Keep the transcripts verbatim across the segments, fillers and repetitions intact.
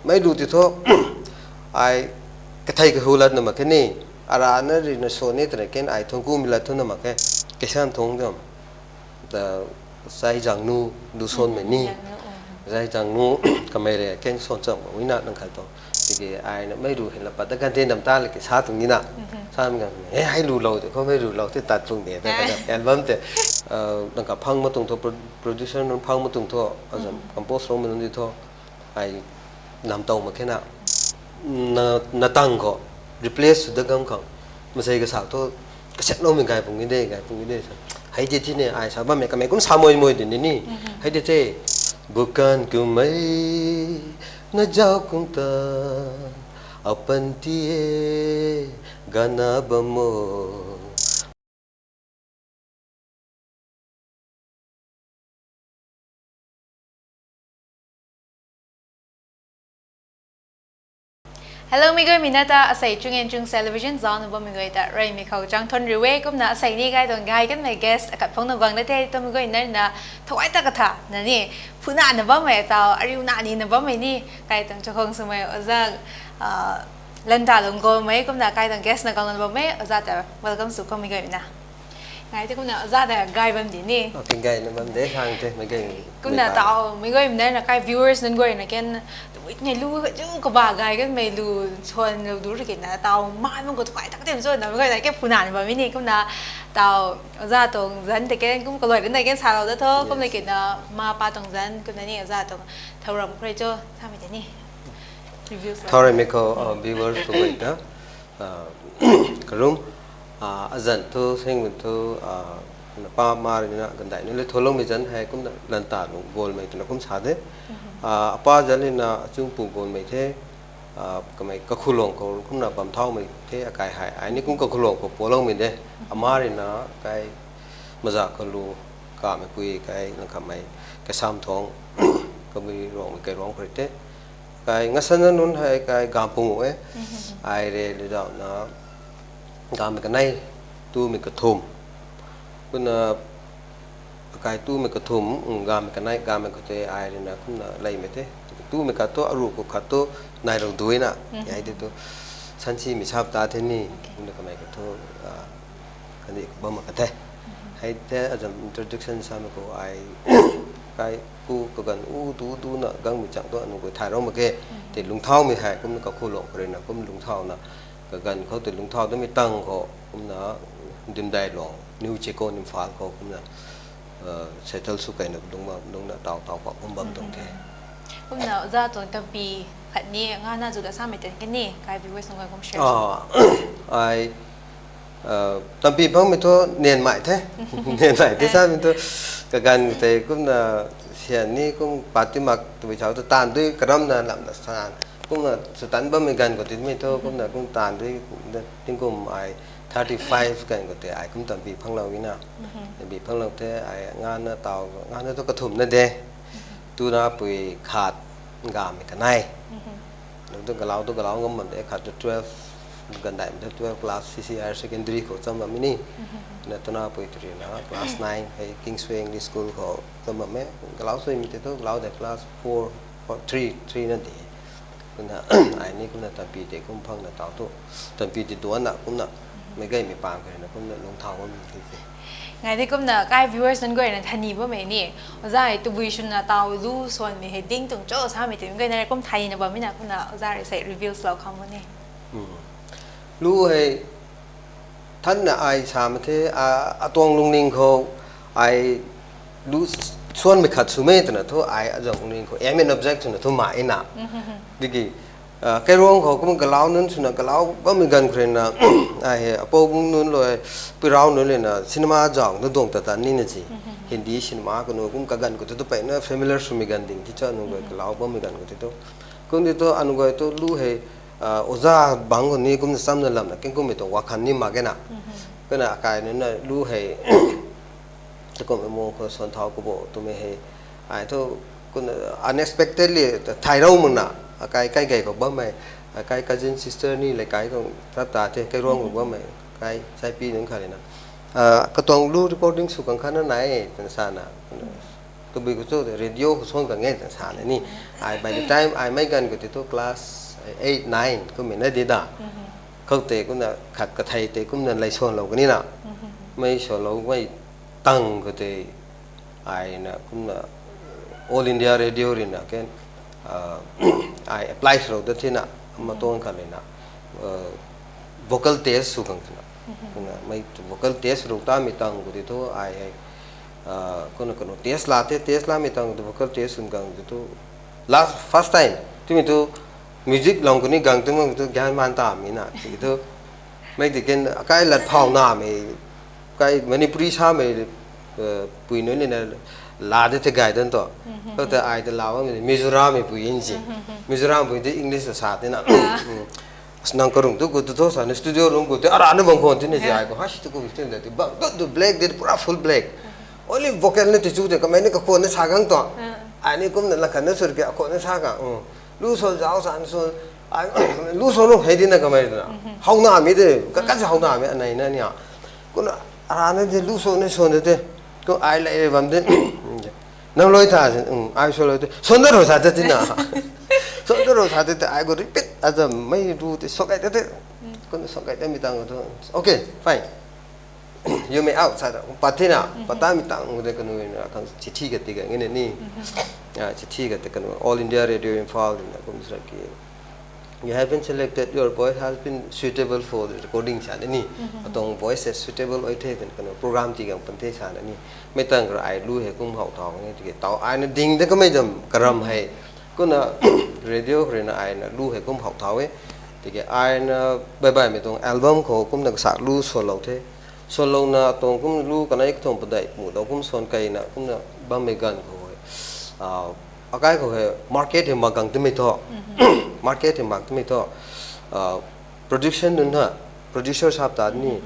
Mei lu ti thu, ai kathei kahu lat na mak khe ni, ara na ri na so ni tana ken ai thung ku mi lat thu na mak khe, keisan thung dam. Ta sai zang nu, lu son mei ni. Zang nu, oh. Sai zang nu, kamei re ken son cham wi na nang khat to. Tiki ai na mei lu hei la pat da kan te nam ta le ki sa tung ni na. Mhm. Sa mi kan, eh, hai lu lou te, ko mei lu lou te tat tung de, ta, ta, album te. Uh, nang ka phang ma tung tho, pro-, producer nunc phang ma tung tho, azam, mhm, compose rong ma nunc di tho. Ai nam tau mak khe na, na, na tang khou replace sw da gam khang. Masei ka sak thu, kaset lou mei gai pung de, gai pung de sa. Hei di thi ne, ai sa bam mei kamei kum sa moi moi di ni ni. Mhm. Hei di the, bukan kumei, na zau kung ta, apan ti e, gana bam mo. Hello, mi guay mi na ta asei Chung and Chung Television zauc na bam mi guay ta rey mi khou chang thon riu e, kumna asei ni gai tuang gai kanmei guest akhat phung na guang na the, tu mi guay na na thawai ta katha na ni, phuna na bam mei tau, ariu na ni na bam mei ni, kai tuang chakhong swmei oza, ah, Lanta Lungkol mei, kumna kai tuang guest na guang na bam mei, oza ta welcome sw khou mi guay mi na. Ngai te kumna oza ta gai bam di ni. Okay, gai na bam de, sang te, mei gai. Kumna tau, mi guay mi na na kai viewers nunc guay na ken, tabui ni lu ka ju kaba gai kanmei lu, suan lu du ri ki na, tau man mung khou tu kai tak tem suan na, mi guay na ke phuna ni bam mi ni, kumna tau, oza tuang zan te ken, kum kaloi kan na ken sa lou da tho, kumna ki na, ma pa tuang zan, kumna ni oza tuang, thau ram khrui cho, sa mi te ni. Reviews la. Thau ram mi khou, uh, viewers tu guay ta. Ah, karum, ah, azan thu, seng thu, ah, na pa ma ri na, gandai nu le tholoumei zan hei, kumna Lanta Lungkol mei twna kum sa de. Mhm. Ah, apa zan le na, Achungpu Golmei the, ah, kamei Kakhulong khou kumna bam thau mei the, akai hei, ai ni kum Kakhulong khou polou mei de. Mhm. Ama ri na, kai maza khou lu, kamei kui, kai nang kamei, kai sam thong, kamei rong mei, kai rong khou ri the. Kai ngasan na nunc hei kai gampung e. Mhm. Ai re le zau na gammei kanei, tumei kathum. Kumna kai tumei kathum, mm, gammei kanei, gammei khou te ai re na kumna leymei the. Tumei khat tu, aru khou khat tu, nai rou dui na. Mhm. Ai te tu, sansi mi sap ta the ni, okay, kumna kamei khat tu, ah, kani bam mak ka the. Mhm. Hei the azam introduction sa mei khou ai, kai ku kaganv u tu tu na gang mi chang tu anu koi thay rou mak ke. Mhm. Te lungthau mei hei, kumna Kakhulong khou ri na, kum lungthau na, kaganv khou te lungthau tu mei tang khou, kumna Dimdai Long, New Chekon Imphal khou, kumna, uh, settle sw kai na lung ma, lung na tau tau pa kum bam tuang the. Mhm. Kumna oza tuang tampi khat ni, nga na zu da sa mei ten ke ni, kai viewers nunc guay kum share. Ah, ai, uh, tampi bang mei thu nen mai the. Nen mai the sa mei thu, kaganv te kumna sian ni kum pati mak tu bi chau tu tan dui karam na lam na san. Kumna sw tan bam mei ganv khou ti mei thu, mhm, kumna kum tan dui, tingkum ai thirty five ganv khou te ai kum tampi phang lou i na. Mhm. Tampi phang lou the ai nga na tau, nga na tu kathum na de. Mhm. Tu na pui khat gammei kanei. Mhm. Nang tu galau tu galau ngam bam de, khat tu twelve, gandai tu twelve class C C R secondary khou cham bam ni. Mhm. Na tu na pui tu ri na class nine hei Kingsway English School khou cham bam e. Galau sui mi te tu galau de class four, four, three, three na de. Kumna, ai ni kumna tampi te kum phang na tau tu. Tampi te duan na kumna, mhm, mei gay mei pang khe na kumna lungthau bam ti te. Ngai de kumna kai viewers nunc guay na thani bam mei ni. Oza hei tabui swna tau lu suan mei hei ding tuang cho sa mei te, mi guay na kum thani na bam mei na kumna oza rui sei reveals lou kham ni. Hmm. Lu hei than na ai sa ma the, a, atuang lungning khou ai lu suan mei khat sw mei twna thu ai azam lungning khou aim and object swna thu ma i na. Mhm. Tiki, ah, kairuang khou kum galau nunc swna galau bam mei ganv khou rui na, ai hei, apou bung nunc loi, pui rau nunc le na cinema zauc na duang ta tan ni na si. Mhm. Hindi cinema kanu kum kaganv khou tu tu peyna familiar sw mei ganv ding ti cha nunc loi, mhm, galau bam mei ganv khou ti tu. Kum ti tu anu guay tu lu hei, ah, oza bang khou ni kumna cham na lam na, king kummei tuang wakhan ni mak e na. Mhm. Kumna akai nunc na lu hei, takum mei mung khou suan thau kubo twmei hei, ai thu, kumna unexpectedly thay rou mak na, akai kai gay khou bam mei, akai cousin sister ni le kai khou rap ta the, kairuang khou bam mei, kai chaipi nunc khat le na. Ah, katuang lu recording sw khang khat na nai, twna sa na, kumna, Tabui khou chu radio khou suan kang e ta sa na ni. Ai by the time ai mei ganv khou tei thu class eight, nine kummei na di da. Khou tei kumna khat kathei tei kumna lei suanlou kani na. Mei suanlou mei tang khou tei ai na kumna All India Radio rui na ken ai apply swlou dat thina, ama tuang khat lei na vocal test sw kang thina. Kumna mei vocal test rou tamei tang khou tei thu ai hei kumna kanu test la the, test lamei tang khou tei vocal test sw kang tei thu last first time twmei thu music lang kuni gang twmei thu gyan man tamei na tiki thu mei tei ken akai lat phau namei, kai Manipuri samei pui nunc ni na la de the gay dan tu. Khou tei ai ta la bammei Mizorammei pui in si. Mizorampui tei English ta sa tina. Nang karung tu gu tu tho sa ni studio room gu tei ara na bang khwan tina si ai khou hash tu kum tina tei bang tu tu black de pura full black. Only vocal na tei chu tei kamei ni kakhwan na sa gang tu. Ai ni kumna la khat na sur ke akhwan na sa gang. Lu swan zauc sa ni swan, lu swan nu hei dina kamei na. How namei de, kakan how namei anei na ni a. Kumna ara na de lu swan ni swan de te. Kum ai lei bam de. Nang loi tha, ai swan lou te. Swan da rou sa te tina. Swan da rou sa te te ai gu repeat a ta mei ru tei swan kai te te. Kumna swan kai te mi tang tu. Okay, fine. You may out sa ta pat thina, pat tamei tang de kanu na khang chithi khat tei kang ni. Chithi khat tei kanu All India Radio Imphal na kum sa ki, you have been selected, your voice has been suitable for the recording sa ni. Atuang voice suitable oi the twna kanu program tei kang pan the sa ni. Mei tang kar ai lu hei kum how thau ni tiki tau ai na ding de kamei dam karam hei. Kumna radio khou rui na ai na lu hei kum how thau e. Tiki ai na bai baimei tuang album khou kumna kasa lu suanlou the. Suanlouna tuang kum lu kanei kathumh padeih mu dou kum suan kei na kumna bammei ganv khou hei, akai khou hei market hei mak gang twmei thu, market hei mak twmei thu, production nunc ha, producer sap ta ni,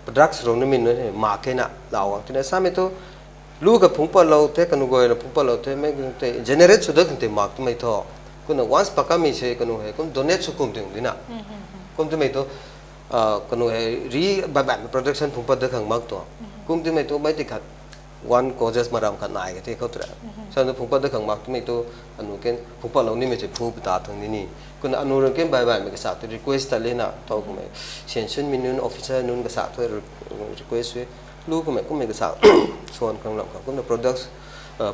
products rou namei nunc hei mak kena lau gang twna samei thu, lu ka phungc patlou the, kanu guay na phungc patlou the, mei tei generate sw dat khang tei mak twmei thu. Kumna once pakamei se kanu hei kum donate sw kum ting dina. Kum twmei thu, kanu hei ri bai baihmei production phungc pat dat khang mak tuang. Kum twmei thu mei tei khat one causes maram khat nai ka the khou tei. Sa na phungc pat dat khang mak twmei thu, anu ken phungc patlou nimei se phu pata thang ni ni. Kumna anu rui ken bai baihmei kasa thu request ta lena thau kummei. Sian sunmei nunc officer nunc kasa thu request sw e. Lu kummei kummei kasa suan khang lam khang kumna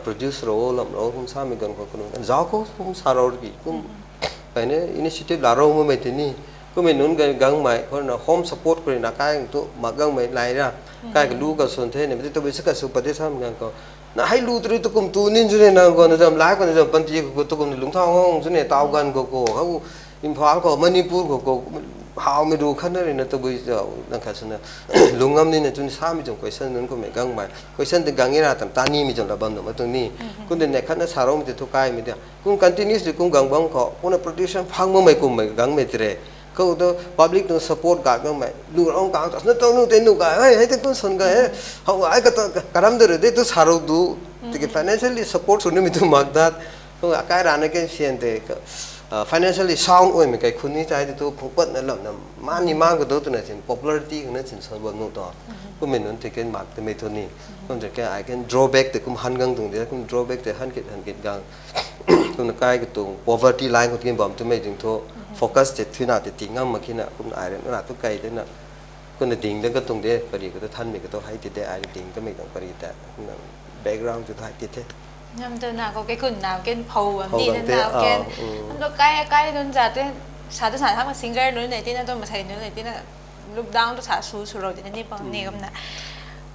produce rou lam rou kum samei ganv khou kanu zauc khou kum sa rou ki kum. Kai ni initiative la rou makmei tei ni. Kummei nunc gangmei khou na home support khou rui na kai tu mak gangmei lai ra. Kai ka lu ka suan the ni mei tabui sa ka sw pat de samei ganv khou. Na hei lu tari tu kum tu nin chu ni nang khou na zam lai khou na zam panty khou tu kum lungcthau ngong chu ni tau ganv khou khou hou Imphal khou Manipur khou khou howmei ru khat na rui na tabui zauc nang khat swna lung ngam nina chun samei tuang question nunc kummei gangmei. Question tei gang e ra tam ta nimei tuang la bam nuh ma tuang ni. Kum tei neih khat na sa roumei tei thu kaimei tei. Kum continuously kum gang bam khou kumna production phang makmei kummei gangmei tei re. Khou tu public tuang support ga gangmei lu rong kang tu na tuang nu tei nu ga hei hei tei kum suan ga e. How ai ka karam de rui de tu sa rou du. Tiki financially support sw nimei tu mak dat. Kum akai rana ken sian tei financially sound oimei kai khun ni chai tei tu phungc patna lam na man ni man khou tu twna chin popularity khang na chin suan bam nuh tuang. Kummei nunc tei ken mak twmei thu ni. Kum tei ken ai ken drawback tei kum han gang tuang de kum drawback tei han kit han kit gang. Kumna kai katuang poverty line khou tei bam twmei ding thu focus tei thuna tei ti ngam mak khina kumna ai rui na tu kai tei na. Kumna ding de katuang de pari khou tu thanmei katu hei ti de ai rui ding kamei tuang pari ta. Kumna background tu hei ti the. Nam tu na khou kei kun na ken phou am Phou ni gang na te, na ken. Nam tu kai kai nunc za te sa tu sa thang singer nunc nei tina tu masei nunc nei tina look down tu sa sw sw rou tina ni pang ni kumna.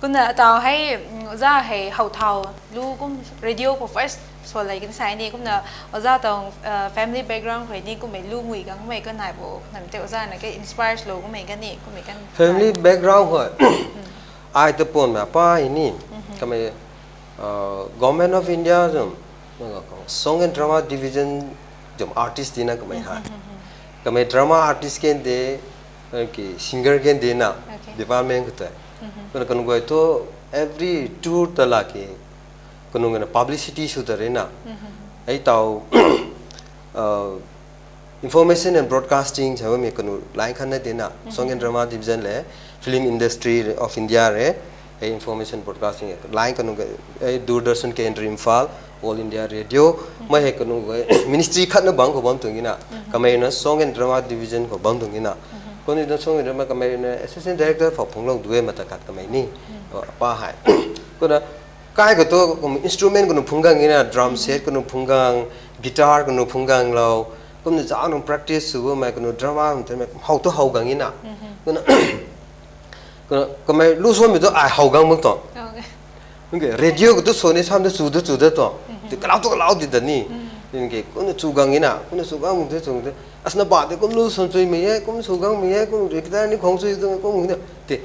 Kumna tau hei za hei how thau lu kum radio khou first suan lei kan sai ni kumna oza tang family background khou ni kummei lu ngui gangmei kan nai bo nam te oza na ke inspire lou kummei kan ni kummei kan. Family background khou ai ta puanmei apa hei ni kamei Government of India zam Song and Drama Division zam artist tina kamei hei. Kamei drama artist ken de, ki singer ken de na department khou tei. Kumna kanu guay thu every tour ta la ki kanu guay na publicity sw ta rui na. Hei tau Information and Broadcasting sa bammei kanu line khat na tina Song and Drama Division le Film Industry of India re Information Broadcasting line kanu ga, Doordarshan Kendra Imphal, All India Radio, mei hei kanu ga ministry khat na bang khou bam tuang ina, kamei na Song and Drama Division khou bam tuang ina. Kuni na Song and Drama kamei na Assistant Director phou phunglou due mata khat kamei ni, pa hei. Kuna kai khou tu kum instrument kanu phung gang ina, drum set kanu phung gang, guitar kanu phung gang lou, kumna zang nung practice sw mei kanu drama mei how tu how gang ina. Kuna Kamei lu suanmei tu ai how gang mak tuang. Radio khou tu suan ni sam tu chu tu chu da tuang. Ti kalau tu kalau di da ni. Kumna chu gang ina, kumna chu gang tu chu tu. Asna ba ti kum lu suan chuimei e, kum chu gangmei e, kum guitar ni khang chui tu kum na. Ti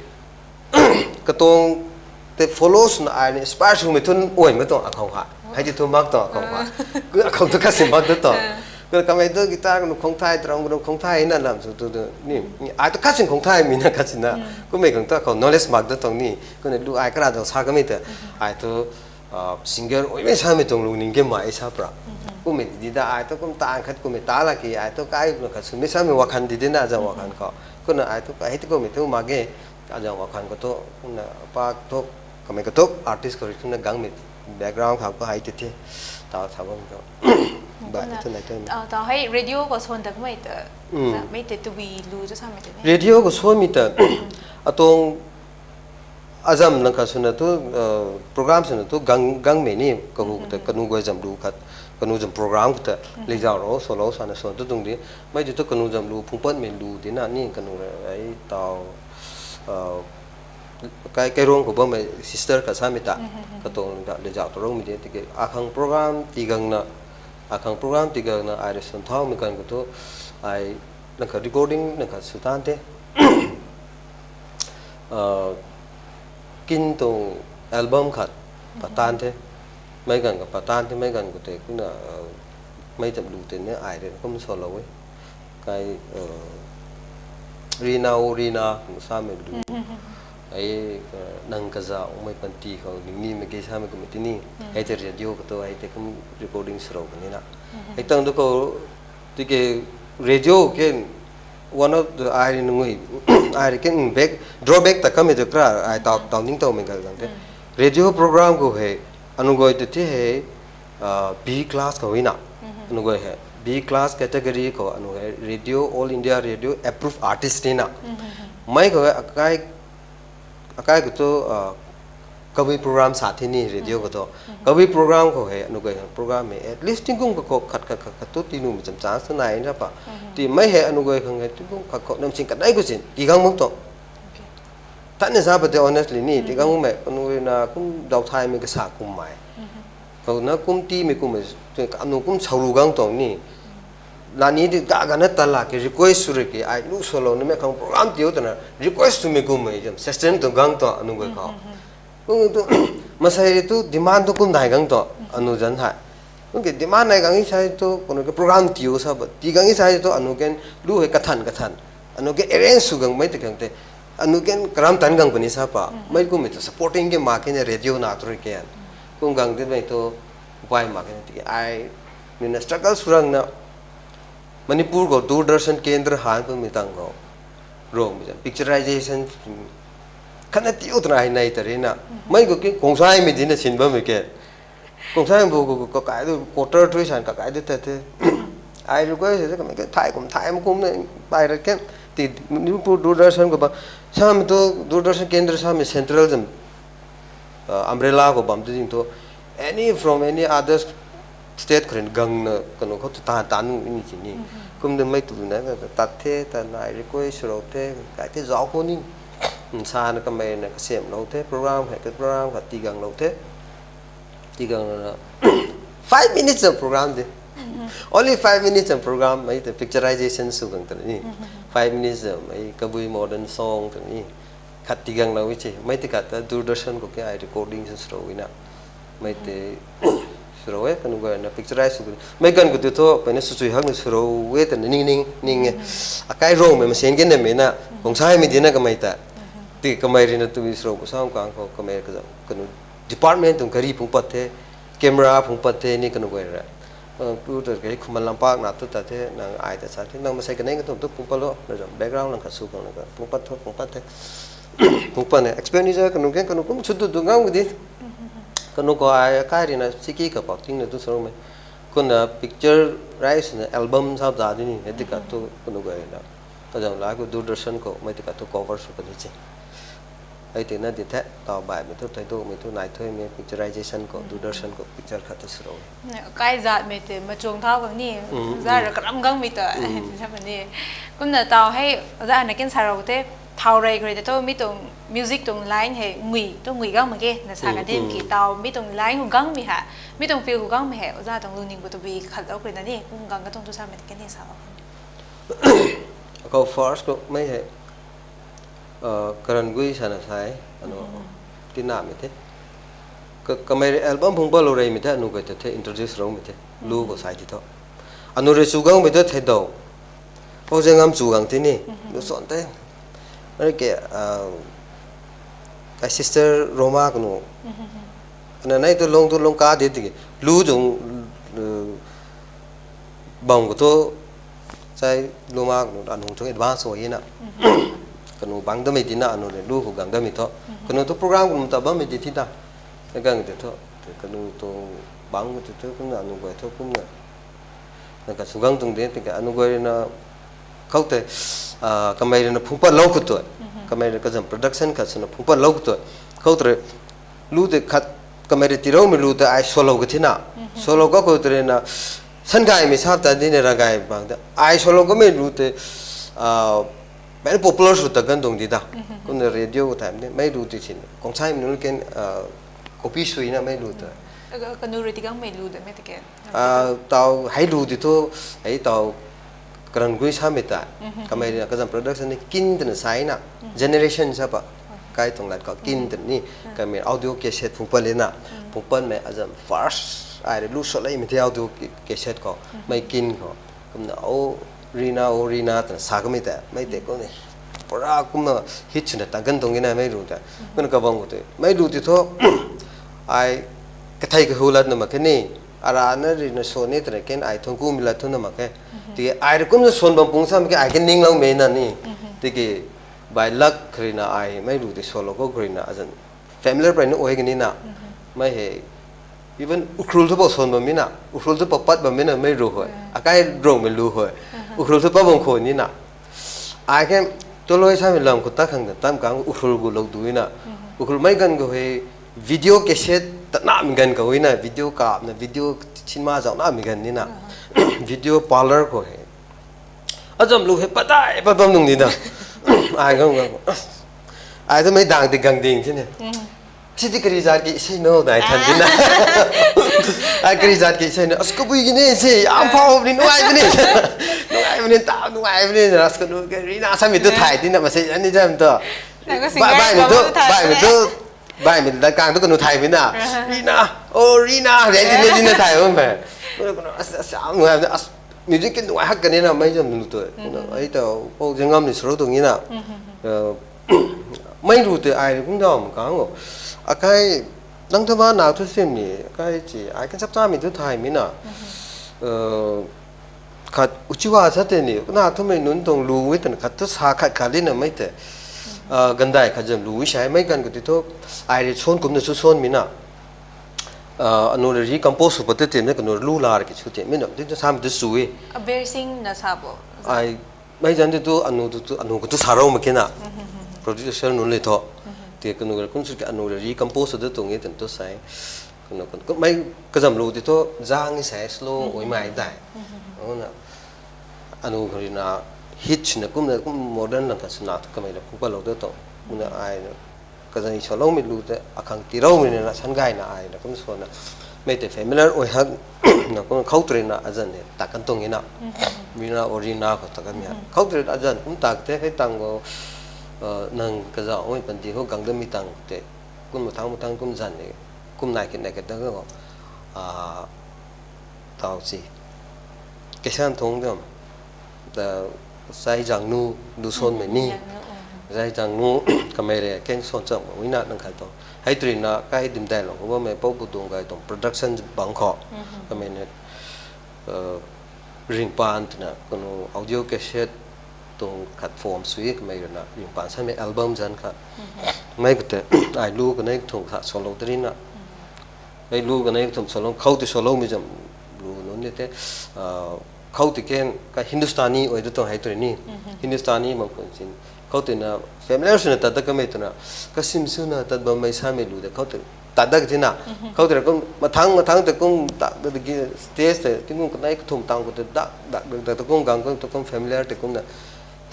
katuang tei follow swna ai ni inspire swmei thun uai mak tuang akhou ha. Hei ti thu mak tuang akhou ha. Akhou tu kasi mak da tuang. Kumna kamei tu guitar kanu khang thay, drum kanu khang thay na lam sw tu tu ni. Ai tu kasi khang thaymei na kasi na. Kummei khang tu akhou knowledge mak da tuang ni. Kumna lu ai kara dau sa kamei ta. Ai tu singer uimei samei tuang lungning ge mai sa pra. Kummei di da ai tu kum tan khat kummei ta la ki ai tu kai na khat swmei samei wakhan di di na zang wakhan khou. Kumna ai tu hei tu kummei tu mak ge. Azang wakhan khou tu, kumna pa tu, kamei khou tu artist khou ri kumna gangmei background khou hei ti the, tau tha bam tu. Bai tu nai tu. Tau hei radio khou suan ta kamei ta, mei tei tabui lu tu samei tei ni. Radio khou suanmei ta, atuang azam lang khat swna tu, program swna tu gang gangmei ni kahu ta kanu guay zam lu khat, kanu zam program khou ta lizau ro solo sana suan tu tuang di, mei ti tu kanu zam lu phung patmei lu di na ni kanu rei tau kai kairong khou bammei sister khat samei ta, katuang ta lizau ta rongmei di tiki akhang program tigangna, akhang program tigangna ai rei suan thaumei kan khou tu, ai lang khat recording lang khat sw tan the. Kin tuang album khat pat tan the, meic ganv kha pat tan the, meic ganv khou tei kumna meic zam lu tei ni ai rui kum salou e. Kai Rina O Rina kum samei lu, ai nang kazauhmei panty khou ningnimei ge samei kummei tini, hei tei radio khou tu hei tei kum recording swlou kanina. Hei tang tu khou tiki radio ken one of the ai rui nungui, ai rui ken back, drawback ta kamei tu kra ai tau tau ningtowmei ga gang the. Radio program khou hei anu guay tu the hei B class khou na, anu guay hei B class category khou anu hei radio, All India Radio approved artist na. Mei khou hei akai khou tu kabui program sa the ni radio khou tu. Kabui program khou hei anu guay program hei at least tingkum khat khat khat khat khat tu tinumei cham chance tu nai na pa. Ti mei hei anu guay khang hei tingkum khat khou nam sing kanei khou sin tigang mak tuang. Thanna sa pa tei honestly ni tigang makmei anu na kum dauthaymei kasa kummei, khou na kum tiimei kummei, anu kum sauru gang tuang ni. Lani ti ga gana ta la ki request sw rui ki ai lu swlou nimei khang program tiu twna request swmei kummei system tu gang tuang anu guay khou. Kum tu masei tu demand tu kum dai gang tuang anu zanc hei. Kum ki demand nai gang e sa tu kanu ki program tiu sa pa ti gang e sa tu anu ken lu hei kathan kathan, anu ken arrange sw gangmei ti khang tei anu ken karam tan gang puni sa pa, mei kummei tu supporting ke mak khe na radio na tu rui ken. Kum gang timei tu upai mak khe na tiki ai mina struggle sw rangna Manipur khou Doordarshan Kendra han pumei tang khou, Rongmei zan picturization khatna tiu twna hei nei ta rina. Mei khou ki Kongsaimei dina sin bammei ke. Kongsaimei bu khou kakai tu quarter three san kakai tu tat the. Ai request the kamei ke thay kum thay mak kumna pai ra ke. Ti Manipur Doordarshan khou ba, samei tu Doordarshan Kendra samei central zam umbrella khou bam tu ding thu, any from any other state khou rui gangna kanu khou tu tan tan ni si ni. Kum de mei tu na tat the, tan nai request swlou the, kai the zauc khou ni. Sana kamei na kasemlou the, program hei ka program khat tiganglou the. Tigang na five minutes of program de. Only five minutes of program mei te picturization sw gang ta ni. Five minutes mei kabui modern song ta ni. Khat tiganglou e se, mei ti khat ta Doordarshan khou ke ai recording sw swlou e na. Mei te swlou e, kanu guay na picturize sw, mei ganv khou tu thu peyna swchui hakna swlou e twna ning ning ning e. Akai Rongmei masen ke namei na, Kongsaimei dina kamei ta. Ti kamei rui na tumi swlou pu sam kang khou kamei kazam kanu department tuang gari phungc pat the, camera phungc pat the ni kanu guay ra. Pu tu kei Khuman Lampak na tu ta the, nang ai ta sa the, nang masei kanei katuang tu phungc pat lou, na zam background nang khat sw khang na ka phungc pat thu phungc pat the. Phungc pat ne expenditure kanu ke kanu kum sut tu tu ngam kadi. Kanu khou ai kai rina siki kapou tingna tu sarumei. Kumna picture rights na album sap za di ni, hei tika tu kanu guay na. Kazam lai khou Doordarshan khou mei tika tu cover sw kani che. Hei tina di the, taw baihmei thu, thei tu, mei thu, nai thuimei picturization khou, Doordarshan khou picture khat tu sw rou. Kai zatmei te machuang thau gang ni, za ra karam gangmei ta, sa ni. Kumna taw hei, za na kin sa rou te, thau rei khou rei te tu, mi tuang music tuang line hei, ngui, tu ngui gang mak ge, na sa ka din ki, taw mi tuang line khou gangmei ha, mi tuang field khou gangmei hei, za tuang lungning khou tu bi khat lou khou rui na ni, kum gang ka tuang tu samei te kin ni sa lou. Khou first khou mei hei, Karan Gui sana sai, anu, tinamei the. Ka, kamei rui album phungc pat lou reymei the, anu guay ta the introduce roumei the. Lu khou sai ti thu. Anu rui chu gangmei thu thei dou. Pou ze ngam chu gang ti ni. Lu son the. Mari ke, kai sister Roma kanu. Ana nai tu lung tu lung ka di tiki. Lu zung, bang khou thu, sai luma kanu anu thu advance o e na. Kanu bang damei tina anu le lu khou gang damei thu. Kanu thu program kanu ta bammei di thi ta. Gang ti thu. Kanu tu bang ti thu kumna anu guay thu kumna. Na ka sw gang tuang de, tika anu guay na khou te, kamei rui na phungc pat lou khou tu. Kamei rui kazam production khat swna phungc pat lou khou tu. Khou tu rui lu tei khat kamei rui tiroumei lu tei ai solo ka thina. Solo ka khou tei rui na, san gaymei sap ta di ni ra gay bang ta. Ai solo kamei lu tei, very popular sw ta gan tuang di ta. Kumna radio khou thaymei di, mei lu tei sin. Kongsaimei nunc ken, copy suina mei lu tei. Kanu rui ti gangmei lu de mei tei ke. Taw hei lu di thu, hei taw Karan Gui samei ta. Kamei rui na kazam production ni kin twna saina, generation sa pa. Kai tuang lat khou kin twna ni, kamei audio cassette phungc pat lena. Phungc patmei azam first, ai rui lu sw leimei the audio cassette khou, mei kin khou. Kumna o Rina, o Rina twna sa kamei ta, mei tei kumna. Pura kumna hit swna ta gan tuang e na mei lu ta. Kumna kabang khou tei, mei lu ti thu, ai kathei kahu lat na mak khe ni, arana rui na swan ni twna ken ai thuanc kumei lat thu na mak khe. Tiki ai rui kumna swan bam pung samei ke ai ke ningloumei na ni. Tiki by luck rui na ai mei lu tei solo khou rui na azan familiar pray na oi kani na. Mei hei, even Ukhrul thu pou swan bammei na, Ukhrul thu pou pat bammei na mei ru hoi. Akai Rongmei lu hoi. Ukhrul thu pat bam khou ni na. Ai ke, toloi samei lam khou ta khang ta tam kang Ukhrul gu lou du na. Ukhrul mei ganv khou hei video cassette ta namei ganv khou na, video kapna, video cinema zauc namei ganv ni na. Video parlor khou hei. Azam lu hei patai pat bam nung ni na. Ai gang gang. Ai tu mei dang ti gang ding ti ni. Sidi kari zat ki sei no dai than ti na. Ai kari zat ki sei no. As kabui ki ni sei, am phau ni nuai ni. Nuai ni ta, nuai ni. As kanu kari na samei tu thay ti na, masei ani jam tu. Bai, bai mi tu, bai mi tu, bai mi tu, da kang tu kanu thay mi na. Rina, oh Rina, re ti ne ti na thay mi. Kanu, kanu, as, as, am nuai, as, music ki nuai hak kani na, mei jam nu tu. Ai ta, oh, jengam ni suru tu ni na. Mei lu tei ai kum dam kang o. Akai, nang thama na thu sim ni, akai chi, ai kan chap cha mi tu thay mi na. Khat uchiwa sa tei ni, na thumei nunc tuang lu e twna khat thu sa khat khat li na mei tei. Gandai khat zam lu e sa mei ganv khou ti thu, ai rui swan kumna sw swan mi na. Anu rui recompose sw pat tei tei na kanu rui lu la rui ki sw tei mi na, ti thu sa mi tu sw e. Kabir Singh na sa bo? Ai, mei zan ti thu anu tu, tu, anu khou tu sa rou mak khe na. Producer nunc le thu. Ti kanu rui kum sw ki anu rui recompose sw tu tuang e twna tu sa e. Kanu, kanu, mei kazam lu ti thu zang e sa e slow ui mai dai. Anu na, anu khou rui na hit swna kumna kum modern lang khat swna thu kamei na phungc pat lou tu tuang. Kumna ai na, kazang saloumei lu tei akhang tiroumei na san gay na ai na kum sw na. Mei tei familiar ui hak na kum khou tu rui na azan ni ta kan tuang e na. Rina, o Rina khou ta kan mi ha. Khou tu rui azan kum tak tei hei tang khou, nang kazauhmei panty khou gang damei tang tei. Kum mathang mathang kum zan ni. Kum nai kit nai kit ta khou. Tau si. Keisan thung dam. Zai zang nu, lu swanmei ni. Zai zang nu, kamei rui keng swan cham ui na nang khat tu. Hei tu rui na kai dim dai lou khou bammei Pou Pu Dung Gay tuang production bang khou. Kamei na, Ringpan twna kanu audio cassette tuang khat form sui kamei ruina Ringhpaan Samei album zanc kha. Mei khou tei ai lu kanei kathumh kha solo tei rina. Ai lu kanei kathumh solo khou tei soloumei zam lu nunc ni tei, khou tei ken ka Hindustani ai tu tuang hei tu rui ni. Hindustani mak khun sin. Khou tei na familiar swna tat dat kamei twna, kasim swna tat bammei samei lu tei khou tei tat dat ka tina. Khou tei ra kum mathang mathang tei kum tat dat ki stage tei tingkum kanei kathumh tang khou tei dak dak dak dak tei kum gang kum tei kum familiar tei kumna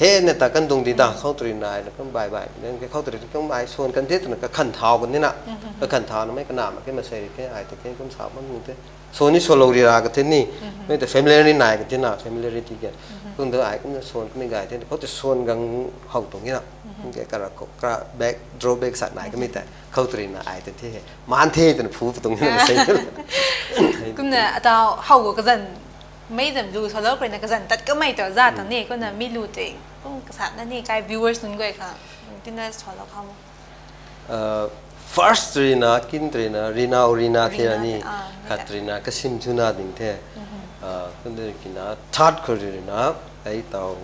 hei na tat kan dung di da khou tei rui nai na kum bai bai. Nang ke khou tei rui kum ai swan kan the twna kakhan thau kan nina. Kakhan thau na mei kana mak ke masei rui ke ai tei ke kum sa bam nung tei. Swan ni solo ri ra ka the ni. Mei tei familiar ni nai ka tina, familiarity ke. Kum tu ai kumna swan kamei gay the, khou tei swan gang how tuang ina. Kum ke kara khou, kara back, drawback sa nai kamei tei. Khou tei rui na ai tei the he. Maan the twna phu ptung ina masei. Kumna atau how kazanc, mei zam lu solo kha rui na kazanc tat kamei ta za tuang ni, kumna mi lu tei kum kasatna ni kai viewers nunc guay kha tina solo khou. First rui na, kin rui na, Rina o Rina the ra ni, khat rui na kasim swna ding the. Kum de kina third khou rui na, ai tau,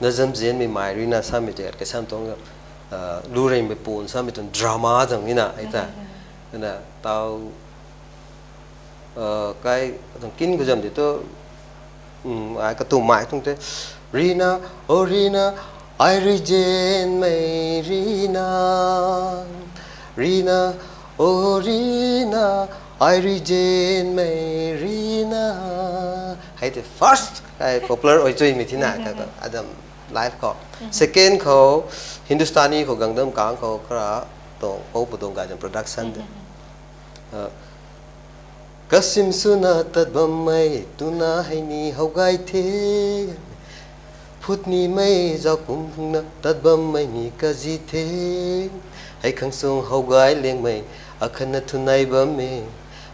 nazam zenmei mai rui na samei tei kasam tuang, lu reymei pun samei tuang drama zang ina ai ta. Na tau, kai tuang kin khou zam di tu, ai katu mai tuang tei, Rina, o Rina, ai rui zenmei Rina, Rina, o Rina, ai rui zenmei Rina. Hei tei first ai popular ai chuimei thina ka adam live khou. Second khou Hindustani khou gang dam kang khou kara tuang pou padung gay zam production de. Kasim swna tat bammei tuna hei ni how gay the. Phut nimei zauc kum phungna tat bammei ni kazi the. Hei khang sung how gay lengmei, akhatna thu nai bam e.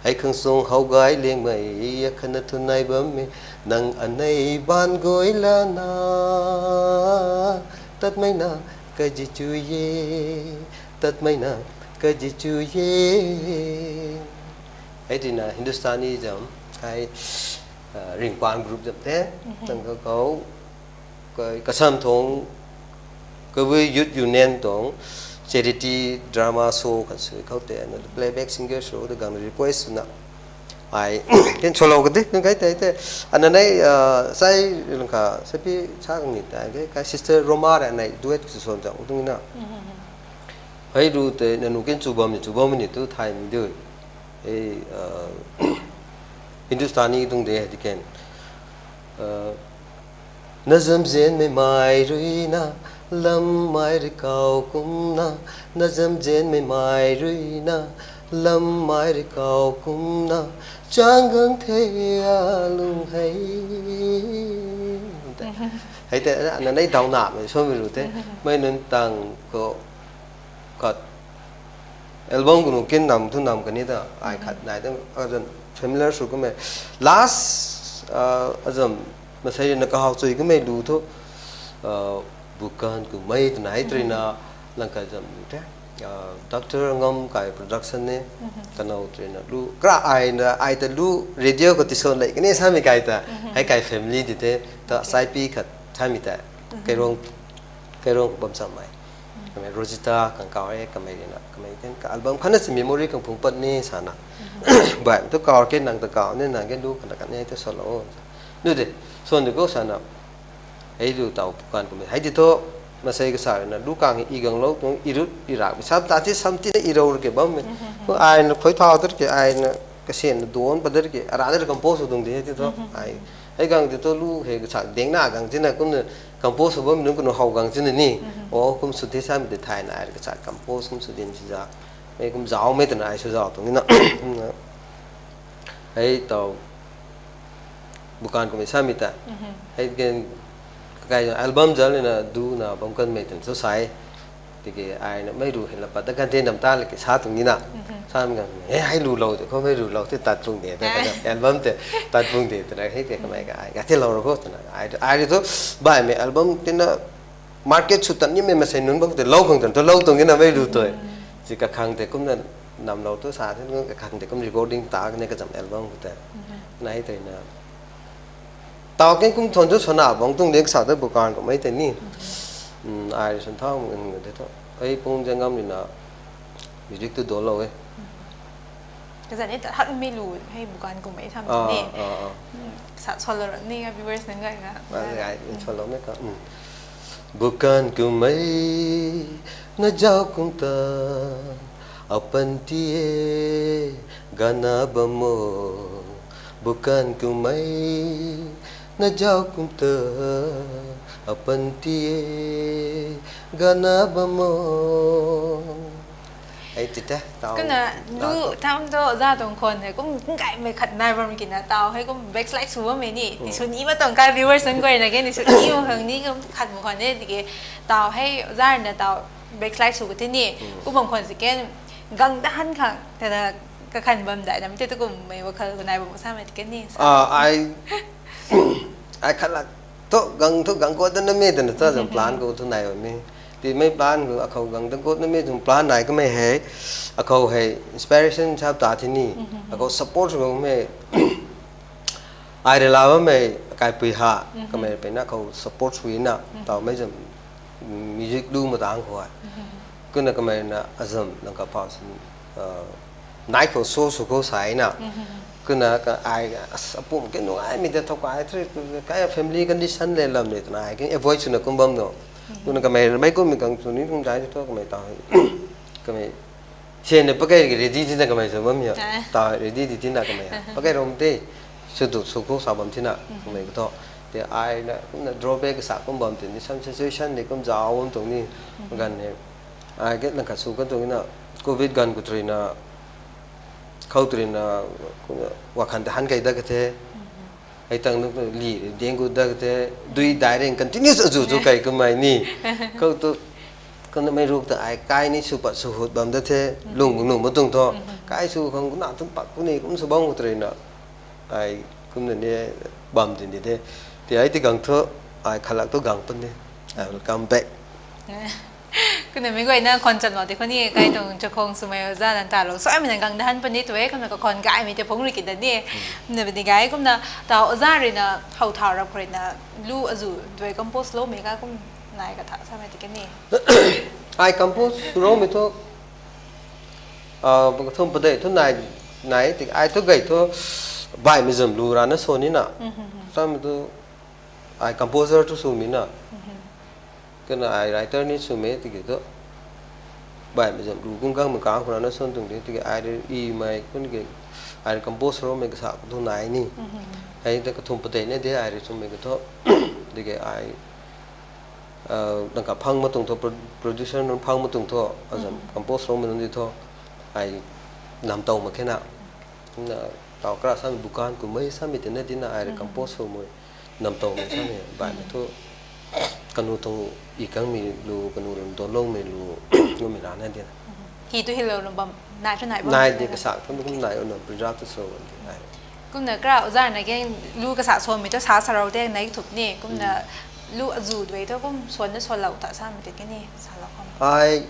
Hei khang sung how gay lengmei, akhatna thu nai bam e. Nang anei baanv guay lana, tatmei na kazi chu e, tatmei na kazi chu e. Hei tina Hindustani zam, kai, Ringhpaan group zam the, tang khou, kasam tuang, Kabui Youth Union tuang charity drama show khat sui khou tei na playback singer sw ta gang request swna ai ken solo ka di, ken kai tei tei, ana nei, sai lang kha sapi sa kang ni ta ke, kai Sister Roma rui nei duet sw swan zang tung na. Hei lu tei nanu ken chu bam ni, chu bam ni tu thay ni de. Hei, Hindustani tuang de hei di ken. Nazam zenmei mai rui na, lammei rui kau kumna, nazam zenmei mai rui na, lammei rui kau kumna, chang gang the alung hei. Hei tei, ana nei daw namei samei lu tei, mei nunc tang khou, khat album khou nu kin nam thu nam kani ta, ai khat nai ta, azam familiar sw kamei. Last, azam masei rui na kahaw chui kamei lu thu, Bukan Kummei twna hei tei rui na, lang kha zam lu the. Doctor Ngam kai production ni, kanow tei rui na lu, kra ai na, ai ta lu, radio khou tiswan lei kani samei kai ta, hei kai family di the, ta saipi khat samei ta, Kairong, Kairong khou bam chammei. Kamei Rosita khang kaw e, kamei rui na, kamei ken ka album khatna si memory khang phung pat ni sana. Bai, tu kaw ke nang ta kaw ni, nang ke lu khatna kani tu solo. Nu de, swan de khou sana. Hei lu tau Bukan Kummei. Hei di thu, masei kasa rui na, lu kang i ganglou tuang, i rut, i rak, sam ta ti, sam tina i rou ke bammei. Ai na khui thau dar ke, ai na kasyan na duan pat dar ke, ara dar compose tuang de hei di thu. Ai, hei gang di thu lu hei kasa dengna gang tina kumna compose bam nunc kanu how gang tina ni. O, kum sw the samei de thay na, ai kasa compose kum sw din si za. Hei kum zaucmei twna ai sw zauc tuang na. Hei tau Bukan Kummei samei ta. Hei ken kakai album zan na du na bam kanmei twna sw sai. Tiki ai na mei ru hei la pat da kan the nam ta le ke sa tuang ni na. Samei kan, e, hei lu lou tei khou mei ru lou tei tat tuang de ta album tei tat tuang de twna hei ke kamei ka ai ka the lou ru khou twna ai, ai ri thu baihmei album tina market sw tan nimei masei nunc bam tei lou khang tan thu lou tuang ni na mei lu tei. Si kakhang tei kumna namlou tu sa the, kakhang tei kum recording ta kani kazam album khou tei. Nai tei na Tau ken kum thon chu sana bang tung ding sa ta bukan ko mai te ni. Hmm, ai sun thau mun de tho. Ai pung jangam ni na music tu do lo e. Kazan ni ta hak mi lu hei bukan kum mai tham Ah, ni. ah, ah. Hmm, sa solo ni a viewers nang gai nga. Ai, ai, solo me ka. Hmm. Bukan kum mai na jau kum ta apan ti e gana bamo. Bukan kum mai na jau kum ta apan ti e gana bamo. Ai ti ta tau. Kuna lu tham to za tong khon hei kum kum kai mai khat nai bam ki na tau hei kum backslide su bam mai ni. Ti su ni ma tong kai viewers nang gai na ke ni su ni ma khang ni kum khat mu khon ne ti ke tau hei za na tau backslide su ka ti ni. Kum bam khon si ken gang da han khang ta na ka khan bam dai nam te tu kum mai wa khal nai bam sa mai ti ke ni. Ah, ai ai khat lak thu gang thu gang ko ta na me ta na ta zam plan ko thu nai bam ni. Ti mai plan ko akhou gang ta ko na me zam plan nai ka mai hei. Akhou hei inspiration chap ta thi ni. Akhou support ko me. Ai rela bam me kai pui ha. Ka mai pe na akhou support sui na. Tau mai zam music lu ma tang ko ai. Kuna ka mai na azam lang ka pa sin. Nai khou so su khou sai na. Kuna ka ai, as, apum ke nungai mi de thok ai thri, kai family condition le lam ni tana ai ke avoid suna kum bam no. Kuna kamei mai kum mi kang su ni kum jai tho kamei ta. Kamei sen ne pakai ready ti na kamei su bam ya. Ah. Ta ready ti ti na kamei. Pakai rom te. Su tu su khou sa bam ti na kamei ko tho. Te ai na kum na drawback sa kum bam ti ni some situation ni kum jao bam tu ni. Gan ne. Ai ke lang ka su ka tu na covid gan ku tri na khou trin na, wakhan ta han kai da ka the. Hei tang nu li ding gu da ka the. Dui dai reng continuous azu zu kai kumai ni. Khou tu, kana mei ruk ta ai kai ni su pat su hut bam da the. Lung lung ma tung tho. Kai su khang kuna tum pat kuni kum su bam gu trin na. Ai kum na ni bam din di de. Ti ai ti gang tho, ai khalak tu gang pun ni. I will come back. Kumna mi guayna khon chan lo ti khou ni kai tuang chakhong swmei oza nan ta lo. So ai mi na gang da han puni tu e, kumna ka khon kai mi te phung ri ki da ni. Kumna bini gai kumna ta oza ri na how thau rap khou ri na lu azu dui compose lo mi ka kum nai ka tha sa mai ti ka ni. Ai compose ro mi thu, ah, thum padei thu nai, nai ti ai thu gai thu bai mi zam lu ra na so ni na. Sam tu ai composer thu sw mi na. Kana ai writer ni sw me tiki thu. Bai mi zam ru gung gang mi kang khuna na son tung de tiki ai ri i mai kun ke ai ri compose ro me kasa ku thu nai ni. Hei ta ka thum pate ne de ai ri sw me ka tho. Tiki ai, ah, nang ka phang ma tung tho, pro-, producer nunc phang ma tung tho, azam compose ro me nunc di tho. Ai nam tau ma khe na. Na tau kra sa mi bukan ku mai sa mi te na di na ai ri compose ro me. Nam tau mi sa mi, bai mi thu, kanu tuang i kang mi lu, kanu run don long mi lu, lu mi ra na di na. Hi tu hi lo lum bam, nai tu nai bam. Nai di ka sa, kum kum nai, unam preserve tu so, nai. Kumna kra, oza na gen, lu ka sa so mi tu sa sa rau te nai thup ni, kumna lu azu dui tu kum suan na suan lau ta sa mi te ke ni, sa lau kham. Ai,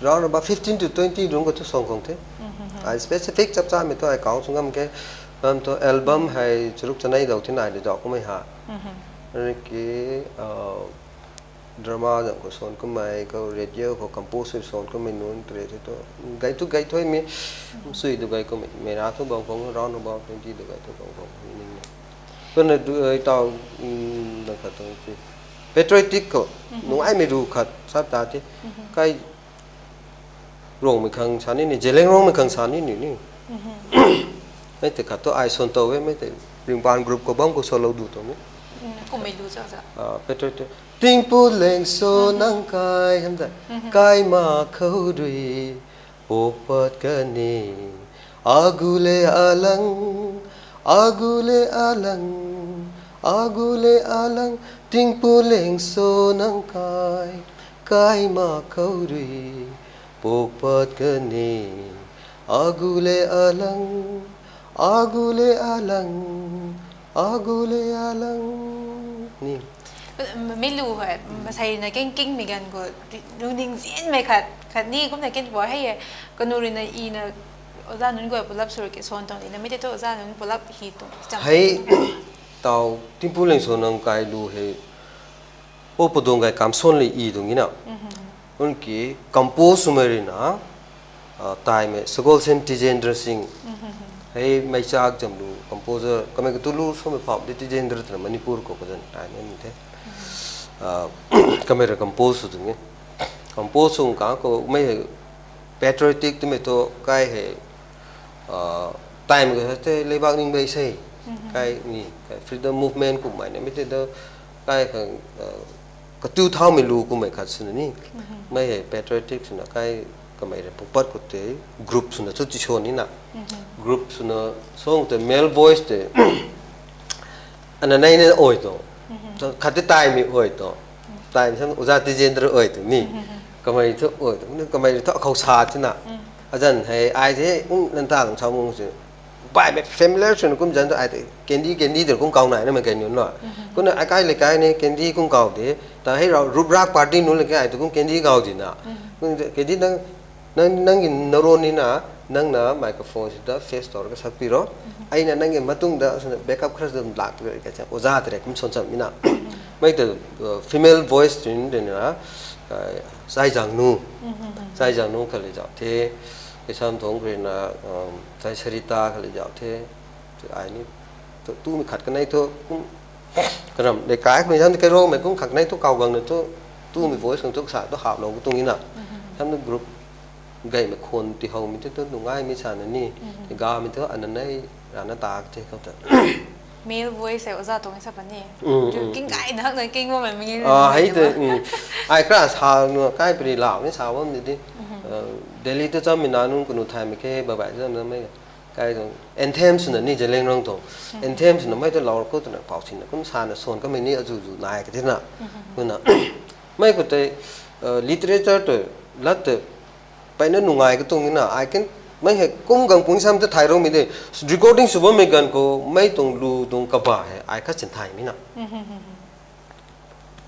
round about fifteen to twenty rung ko tu song kong the. Ai specific chap cha mi tu ai kau sung ngam ke, Lam tu album hei charuk chanei dau thin ai de zau kumei ha. Riki, ah, drama zam ko son kumei, ko radio ko compose son kumei nun tre the to. Gai tu gai thoi mi, sui du gai kumei, mei na thu bang kong round about twenty du gai thu bang kong ning. Kumna du ai tau, mm, na khat tu si. Patriotic ko, nung ai mi ru khat, sap ta ti. Kai Rongmei khang sa ni ni, Zeliangrong mei khang sa ni ni ni. Mei tei khat tu ai son tou e, mei tei ringpan group khou bam khou solo du tou ni. Kumei lu cha cha. Ah, Petro tu. Tingpu leng so nang kai, ham ta. Kai ma khou rui, pok pat ka ni. Agu le alang, agu le alang, agu le alang, tingpu leng so nang kai. Kai ma khou rui, pok pat ka ni, agu le alang, agu le alang, agu le alang ni. Mi lu hei, masei na king king mi gan khou, lu ning zin mei khat, khat ni kumna kin bo hei e, kanu rui na i na, oza nunc guay pulap sur ki son tong di na, mi te tu oza nunc pulap hi tong, cham Hei, tong. Tau Tingpu Liangsuanang kai lu hei, Pu Padung Gay Kamson le i tuang e na. Unki compose swmei rui na, taimei Sagolsem Tijendra Singh. Hei Meichak zam lu composer, kamei katu lu swmei pham de Tijendra twna Manipur khou kazan taimei ni the. Kamei rui compose sw tuang e. Compose sw kang khou mei hei patriotic twmei thu kai hei, taimei ka the leibak ning bei sei. Kai ni, kai freedom movement kummei na mei te da, kai khang, katu thaumei lu kummei khat swna ni. Mei hei patriotic swna kai kamei rui pumpat khou tei group swna chu ti swan ni na. Group swna song tei male voice tei ana nei na oi tu. Khat tei taimei oi tu. Taimei sam Oja Tijendra oi tu ni. Kamei thu oi tu, kamei thu akhou sa tina. Azan hei ai the, um, lan ta lung sa mung si. Baihmei familiar swna kum zan tu ai tei candy, candy tei kum kau nai na mei kai nunc na. Kumna akai le kai ni candy kum kau de. Ta hei rau Ruprak party nunc le kai ai tu kum candy kau di na. Kum candy nang, nang, nang ki naron ni na, nang na microphone si ta face tor ka sak pi ro. Ai na nang ki matung da swna backup khras dum lak tu ka cha. Oja tei kum swan cham mi na. Mei tu, female voice trin de na, Chai Jangnu. Chai Jangnu kha le zau the. Kei sam thong kri na, Chai Sarita kha le zau the. Ai ni, tu, tumei khat kanei thu, kum, karam, le kai khmei tham kei ro mei kum khat kanei thu kau gang na thu, tumei voice khang thu sa thu hap lou ka tuang e na. Tham na group gaymei khwan ti howmei te thu nungaimei sa na ni, ti gamei thu ana nei, rana ta the khou ta. Male voice hei oja tuang sa pa ni. King kai na na king wo mei mei ni. Hei te, ai kra sa nu kai pari lau ni sa bam ni di. Delhi tu chammei na nunc kanu thaymei khe, babai zam na mei. Kai tuang anthem swna ni Zeliangrong tuang. Anthem swna mei tu lau khou twna pau sina kum sana swan kamei ni azu zu nai ka tina. Kumna, mei khou tei, literature tu, lat tu, mpeyna nungai ka tuang e na, ai kan, mei hei kum gang pung sam ta thay roumei de, recording sw bammei ganv khou mei tuang lu tuang kaba hei ai khat sin thaymei na.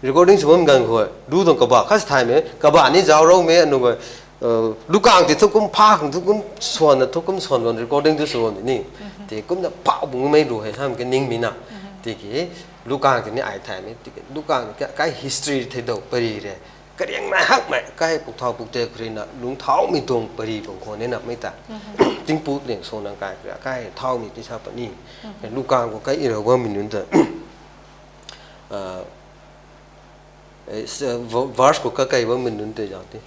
Recording sw bam ganv khou lu tuang kaba khat si thaymei, kaba ni zauc roumei anu ga, lukang ti thu kum pha khang thu kum swanna thu kum swan bam recording tu sw bam ni. Ti kumna pha bungmei lu hei sam ka ningmei na. Tiki lukang ti ni ai thaymei, tiki lukang ti kai history thei dou pari re. Kariang nai hakmei, kai puk thau puk te khou rui na lungc thaumei tuang pari bang khwan ni na mei ta. Tingpu Liangsuanang kai, kai thaumei ti sa pa ni. Lukang khou kai i rau bammei nunc ta. Verse khou kakei bammei nunc tei zau ti.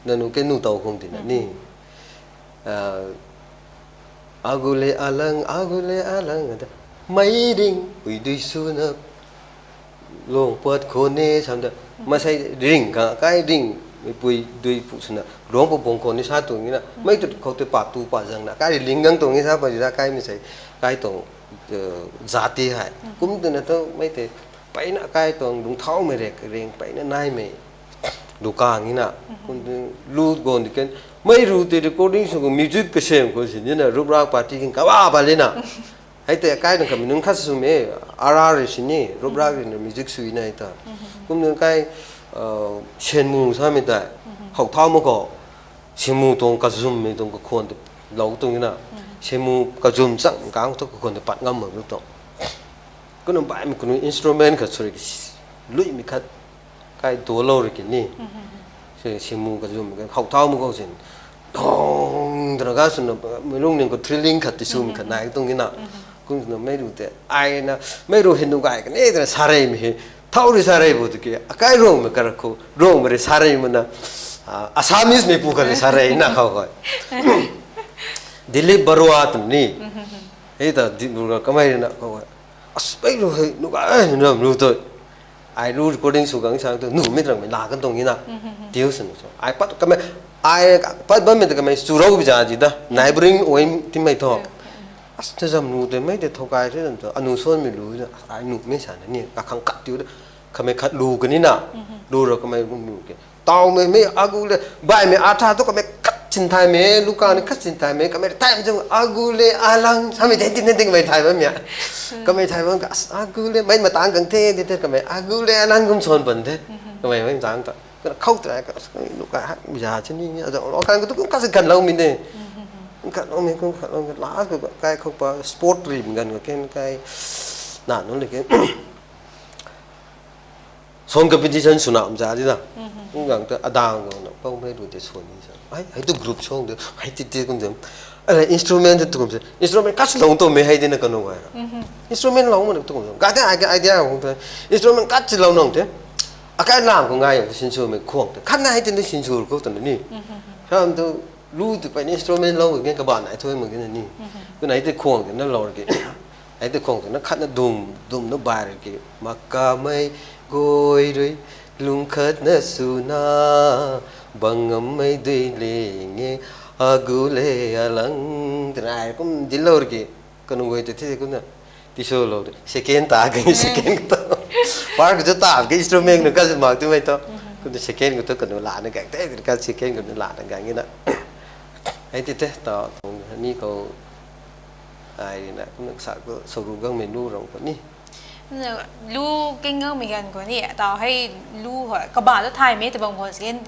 Nanu kei nu tow khang tina ni. Agu le alang, agu le alang, ta. Mei ring, pui dui swna, luang puat khwan ni, sam ta. Masei ring kha, kai ring, meipui dui pu swna, luang pu bang khwan ni sa tuang ni na. Mei tu khou tei pa tu pa zang na, kai ri ling gang tuang ni sa pa ri ra kai mei sei, kai tuang, zati hei. Kum twna thu mei tei, mpeyna kai tuang lungc thaumei rek, ring mpeyna naimei. Lukang ni na. Kum tu lu gan di kan, mei ru tei recording sw khou music kasem khou si ni na, Ruprak party king kaba pa le na. Hei tei kai nang khamei nunc khat swmei, ara ri si ni, Ruprak ri na music sw na ta. Kum nunc kai, Sianmu samei tei, khou thau mak khou, Sianmu tuang kazummei tuang kakhwan tei lou tuang na. Sianmu kazum chang kang thu kakhwan tei pat ngam mak lu tuang. Kanu baihmei kanu instrument khat sw ri ki, luimei khat, kai dualou ri ki ni. Sianmu kazum khou thau mak khou sin, dong twna ga swna, mei lungning khou thrilling khat ti swmei khat nai tuang e na. Kum twna mei ru tei, ai na, mei ru hei nu gay kani twna sa reymei hei, thau rui sa rei bo tiki, akai Ruangmei karak khou, Ruangmei rui sa rei mana, Assamese meipu khat rui sa rei na khou khou. Dilip Barua twmei ni. Hei ta, Dilip Barua kamei rui na khou khou. As, mei ru hei, nu gay, nu ram ru tu. Ai lu recording sw gang sang tu, numei rangmei la kan tuang e na. Tiu swna so. Ai pat kamei, ai pat bammei ta kamei chu rou bi za di da. Neighboring oi timei thu. As, ta zam lu tei mei tei thow kai the zam tu, anu swanmei lu, ai numei sa na ni, kakhang khat tiu da. Kamei khat lu kani na. Lu ra kamei kum lu ke. Tawmei mei agu le, baihmei atha thu kamei khat sin thaymei, lukang ni khat sin thaymei, kamei thay zam agu le alang, samei tei tin tin kamei thay bammei. Kamei thay bam ka, as, agu le, mei matang kang the, di the kamei, agu le alang kum swan pan the. Kamei mei matang ta. Kana khou tei, as, kamei lukang hak za chini, azau lo kan khou tu kum khat si ganloumei de. Ganloumei kum khatloumei, last khou kai khou pa sport rim ganv khou ken kai, Adaeng nunc le ke song competition swna mza di na. Kum gang ta adaeng gang na pau mei ru te swan ni sa. Ai, hei tu group song de, hei ti ti kum de. Ai, instrument tu kum se. Instrument kas long to me hei di na kanu ai. Instrument long mo tu kum se. Ga te ai idea hong te. Instrument kas lou nang te. Akai lang ko ngai ko sinsu me khong te. Khat na hei ti ni sinsu ko ta ni. Sam tu lu tu pai ni instrument long ke ka ba nai thoi mo ke ni. Ku nai te khong te na lou ke. Hei te khong te na khat na dum, dum na bai ru ke. Makamei goi rui, lung khat na suna, bang ngammei dui le nge, agu le alang, tena ai kum dil lou ru ke. Kanu goi te the kum na. Ti sw lou de. Second ta ke, second ta. Par ke ta ke instrument nu ka mak tu mei to. Kum second ko to kanu la na gang te, ka second ko la na gang na. Hei ti te, ta, ni ko, ai na, kum na sa ko, soru gang mei lu rong ko ni. Na, lu king gang mei gan ko ni, tau hei lu hoi, kaba ta thay mei ta bang ko, second,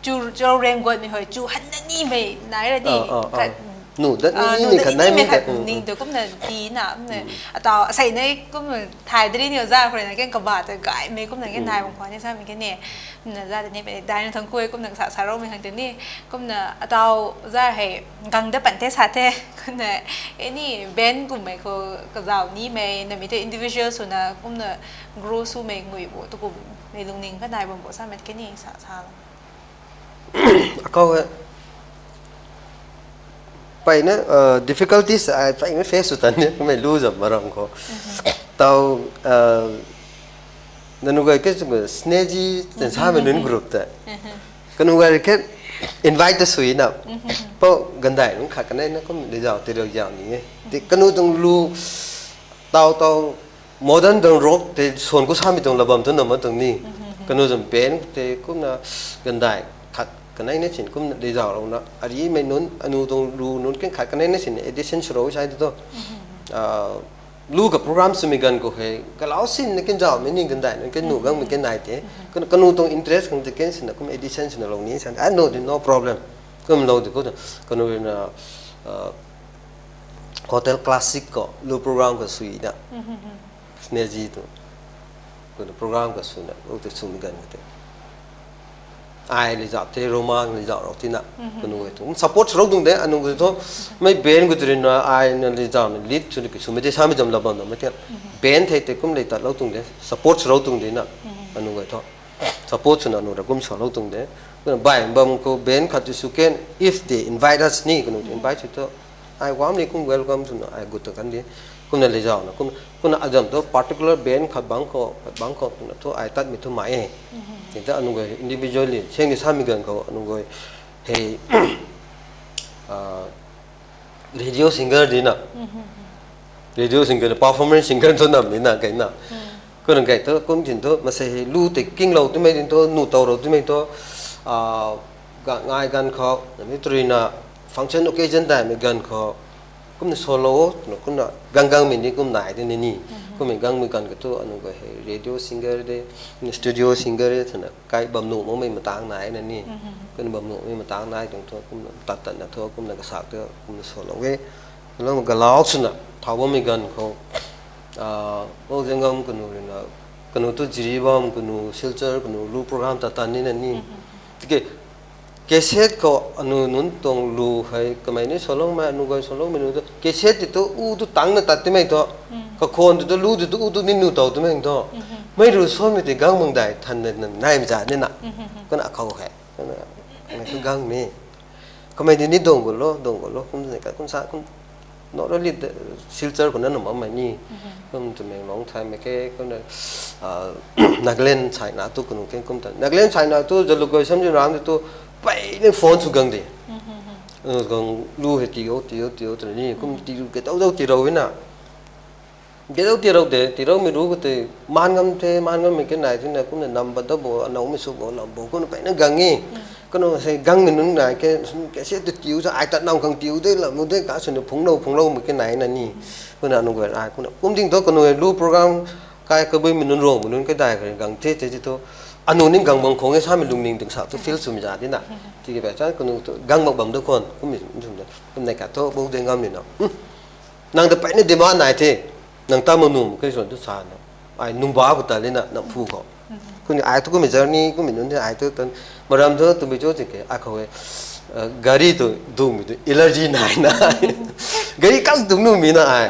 chu, chu rem got mei hoi, chu han na ni mei, nai ra di. Nu, dat ni, ni mei khat nai mei khat, ning tu kum na di na, kum na, atau, asei nei kum na thay dari ni za khore na, ken kaba ta gai mei kum na, ken nai bang ko ni sa mei ken ni. Kum na za de ni, dai na thang kue, kum na sa, sa rou mei hang te ni, kum na, atau, za hei, gang da pan te sa te, kum na, any band kummei khou kazauh nimei, na mi te individual swna, kum na, grow swmei ngui bo, tu kum, mei lungning ka nai bam bo, sa mei ke ni, sa, sa lo. Akhou hei, pai na, difficulties ai pai na face sw tan ni, kummei lu zam maram khou. Tau, nanu gay ke, Snazy, ten sa mei nunc group te. Kanu gay ke, invite ta sui na. Pau gandai nunc khat kanei na kum lizau, tirou zau ni e. Ti kanu tuang lu, tau tau, modern tuang rock te swan ku samei tuang labam tu na ma tuang ni. Kanu zam band te kumna gandai khat kanei na sin kumna lizau rou na. Arimei nunc, anu tuang lu nunc ken khat kanei na sin addition swrou sai tu. Lu ka program swmei ganv khou hei, kalau sin na ken zauhmei ni gandai na ken nu gangmei ken nai te. Kanu tuang interest khang te ken sin na kum addition swna lou ni san. Ah, no, no problem. Kum lou de khou, kanu rui na, Hotel Classic khou lu program kha sui na. Snazy tu. Kanu program kha sui na, lu te swmei ganv khou te. Ai lizau te, Romang lizau rou tina. Kanu gay tu support swrou tuang de, anu gay tu. Mei band khou tu rui na, ai na lizau na lead swna ki swmei te samei zam labam na mei te. Band thei te kum lei tatlou tuang de, support swrou tuang de na. Anu gay tu. Support swna anu ra kum salou tuang de. Kanu bai bam khou band khat tu sw ken, if they invite us ni, kanu invite sw tu. Ai warmly kum welcome swna, ai gut ta kan di. Kumna lizau na, kum, kumna azam tu particular band khat bang khou, khat bang khou, kumna tu ai tatmei tu mai e. Tin ta anu gay individually, seng ni samei ganv khou, anu gay hei, radio singer di na. Radio singer, performance singer tu nam ni na, kei na. Kanu gay tu, kum tin tu, masei hei lu te kinglou twmei tin tu, nu tow rou twmei tu, ngai ganv khou, nami tu rui na, function occasion daimei ganv khou, kumna solo, kumna gang gangmei ni kum nai de ni ni. Kummei gangmei ganv khou tu, anu gay hei radio singer de, studio singer de, twna kai bam nuh makmei mataeng nai na ni. Kanu bam nuhmei mataeng nai tuang thu, kumna tat tatna thu, kumna kasak tu, kumna salou e. Lou galau swna, thau bammei ganv khou, Paul Zengam kanu rui na, kanu tu Jiribam, kanu Silchar, kanu lu program tat tat ni na ni. Tiki, cassette khou anu nunc tuang lu hei, kamei ni saloumei, anu gay saloumei nu tu, cassette ti tu, u tu tangna tat timei tu, kakhwan tu tu, lu tu tu, u tu ni nu tow timei tu. Mei ru samei ti gang mang dai, than na, na, naimei za ni na. Kana khou hei, kana, mei tu gang ni. Kamei di ni dong gu lo, dong gu lo, kum ni ka, kum sa, kum, not only Silchar khou na num bammei ni, kum Tamenglong thaymei ke, kum na, Nagaland saina tu kanu ke, kum ta. Nagaland saina tu, Jalukoi Samjinram tu, pei ni phone sw gang de. Gang lu hei ti o, ti o, ti o, tu ni, kum ti o, ke dau dau tirou na. Ke dau tirou de, tiroumei ru khou tei, man ngam the, man ngammei ke nai thina, kumna nam pat dau bo, anoumei sw bo, nam bo, kumna pei na gang e. Kanu sei gangmei nunc nai ke, cassette tu tiu sa, ai tat nam khang tiu de, lam de, ka swna phungclou, phungcloumei ke nai na ni. Kumna anu gay ai, kumna, kum ding thu kanu lu program, kai kabuimei nunc rongmei nunc ke dai kha gang the, the, the thu. Anu ni gang bang khang e samei lungning ding sa tu feel swmei za di na. Tiki bai chan kanu tu gang mak bam tu khwan, kummei, kum nai ka thu, bu de ngam ni na. Nang ta pei ni demand nai the. Nang ta mak nuh mak khe swan tu sa na. Ai nungba khou ta le na, nang phu khou. Kumni ai tu kumni journey, kumni nunc ai tu tan. Maram tu, tu bi cho ti ke, ai khou e, gari tu, dungmei tu, allergy nai na. Gari kang tu nuh mi na ai.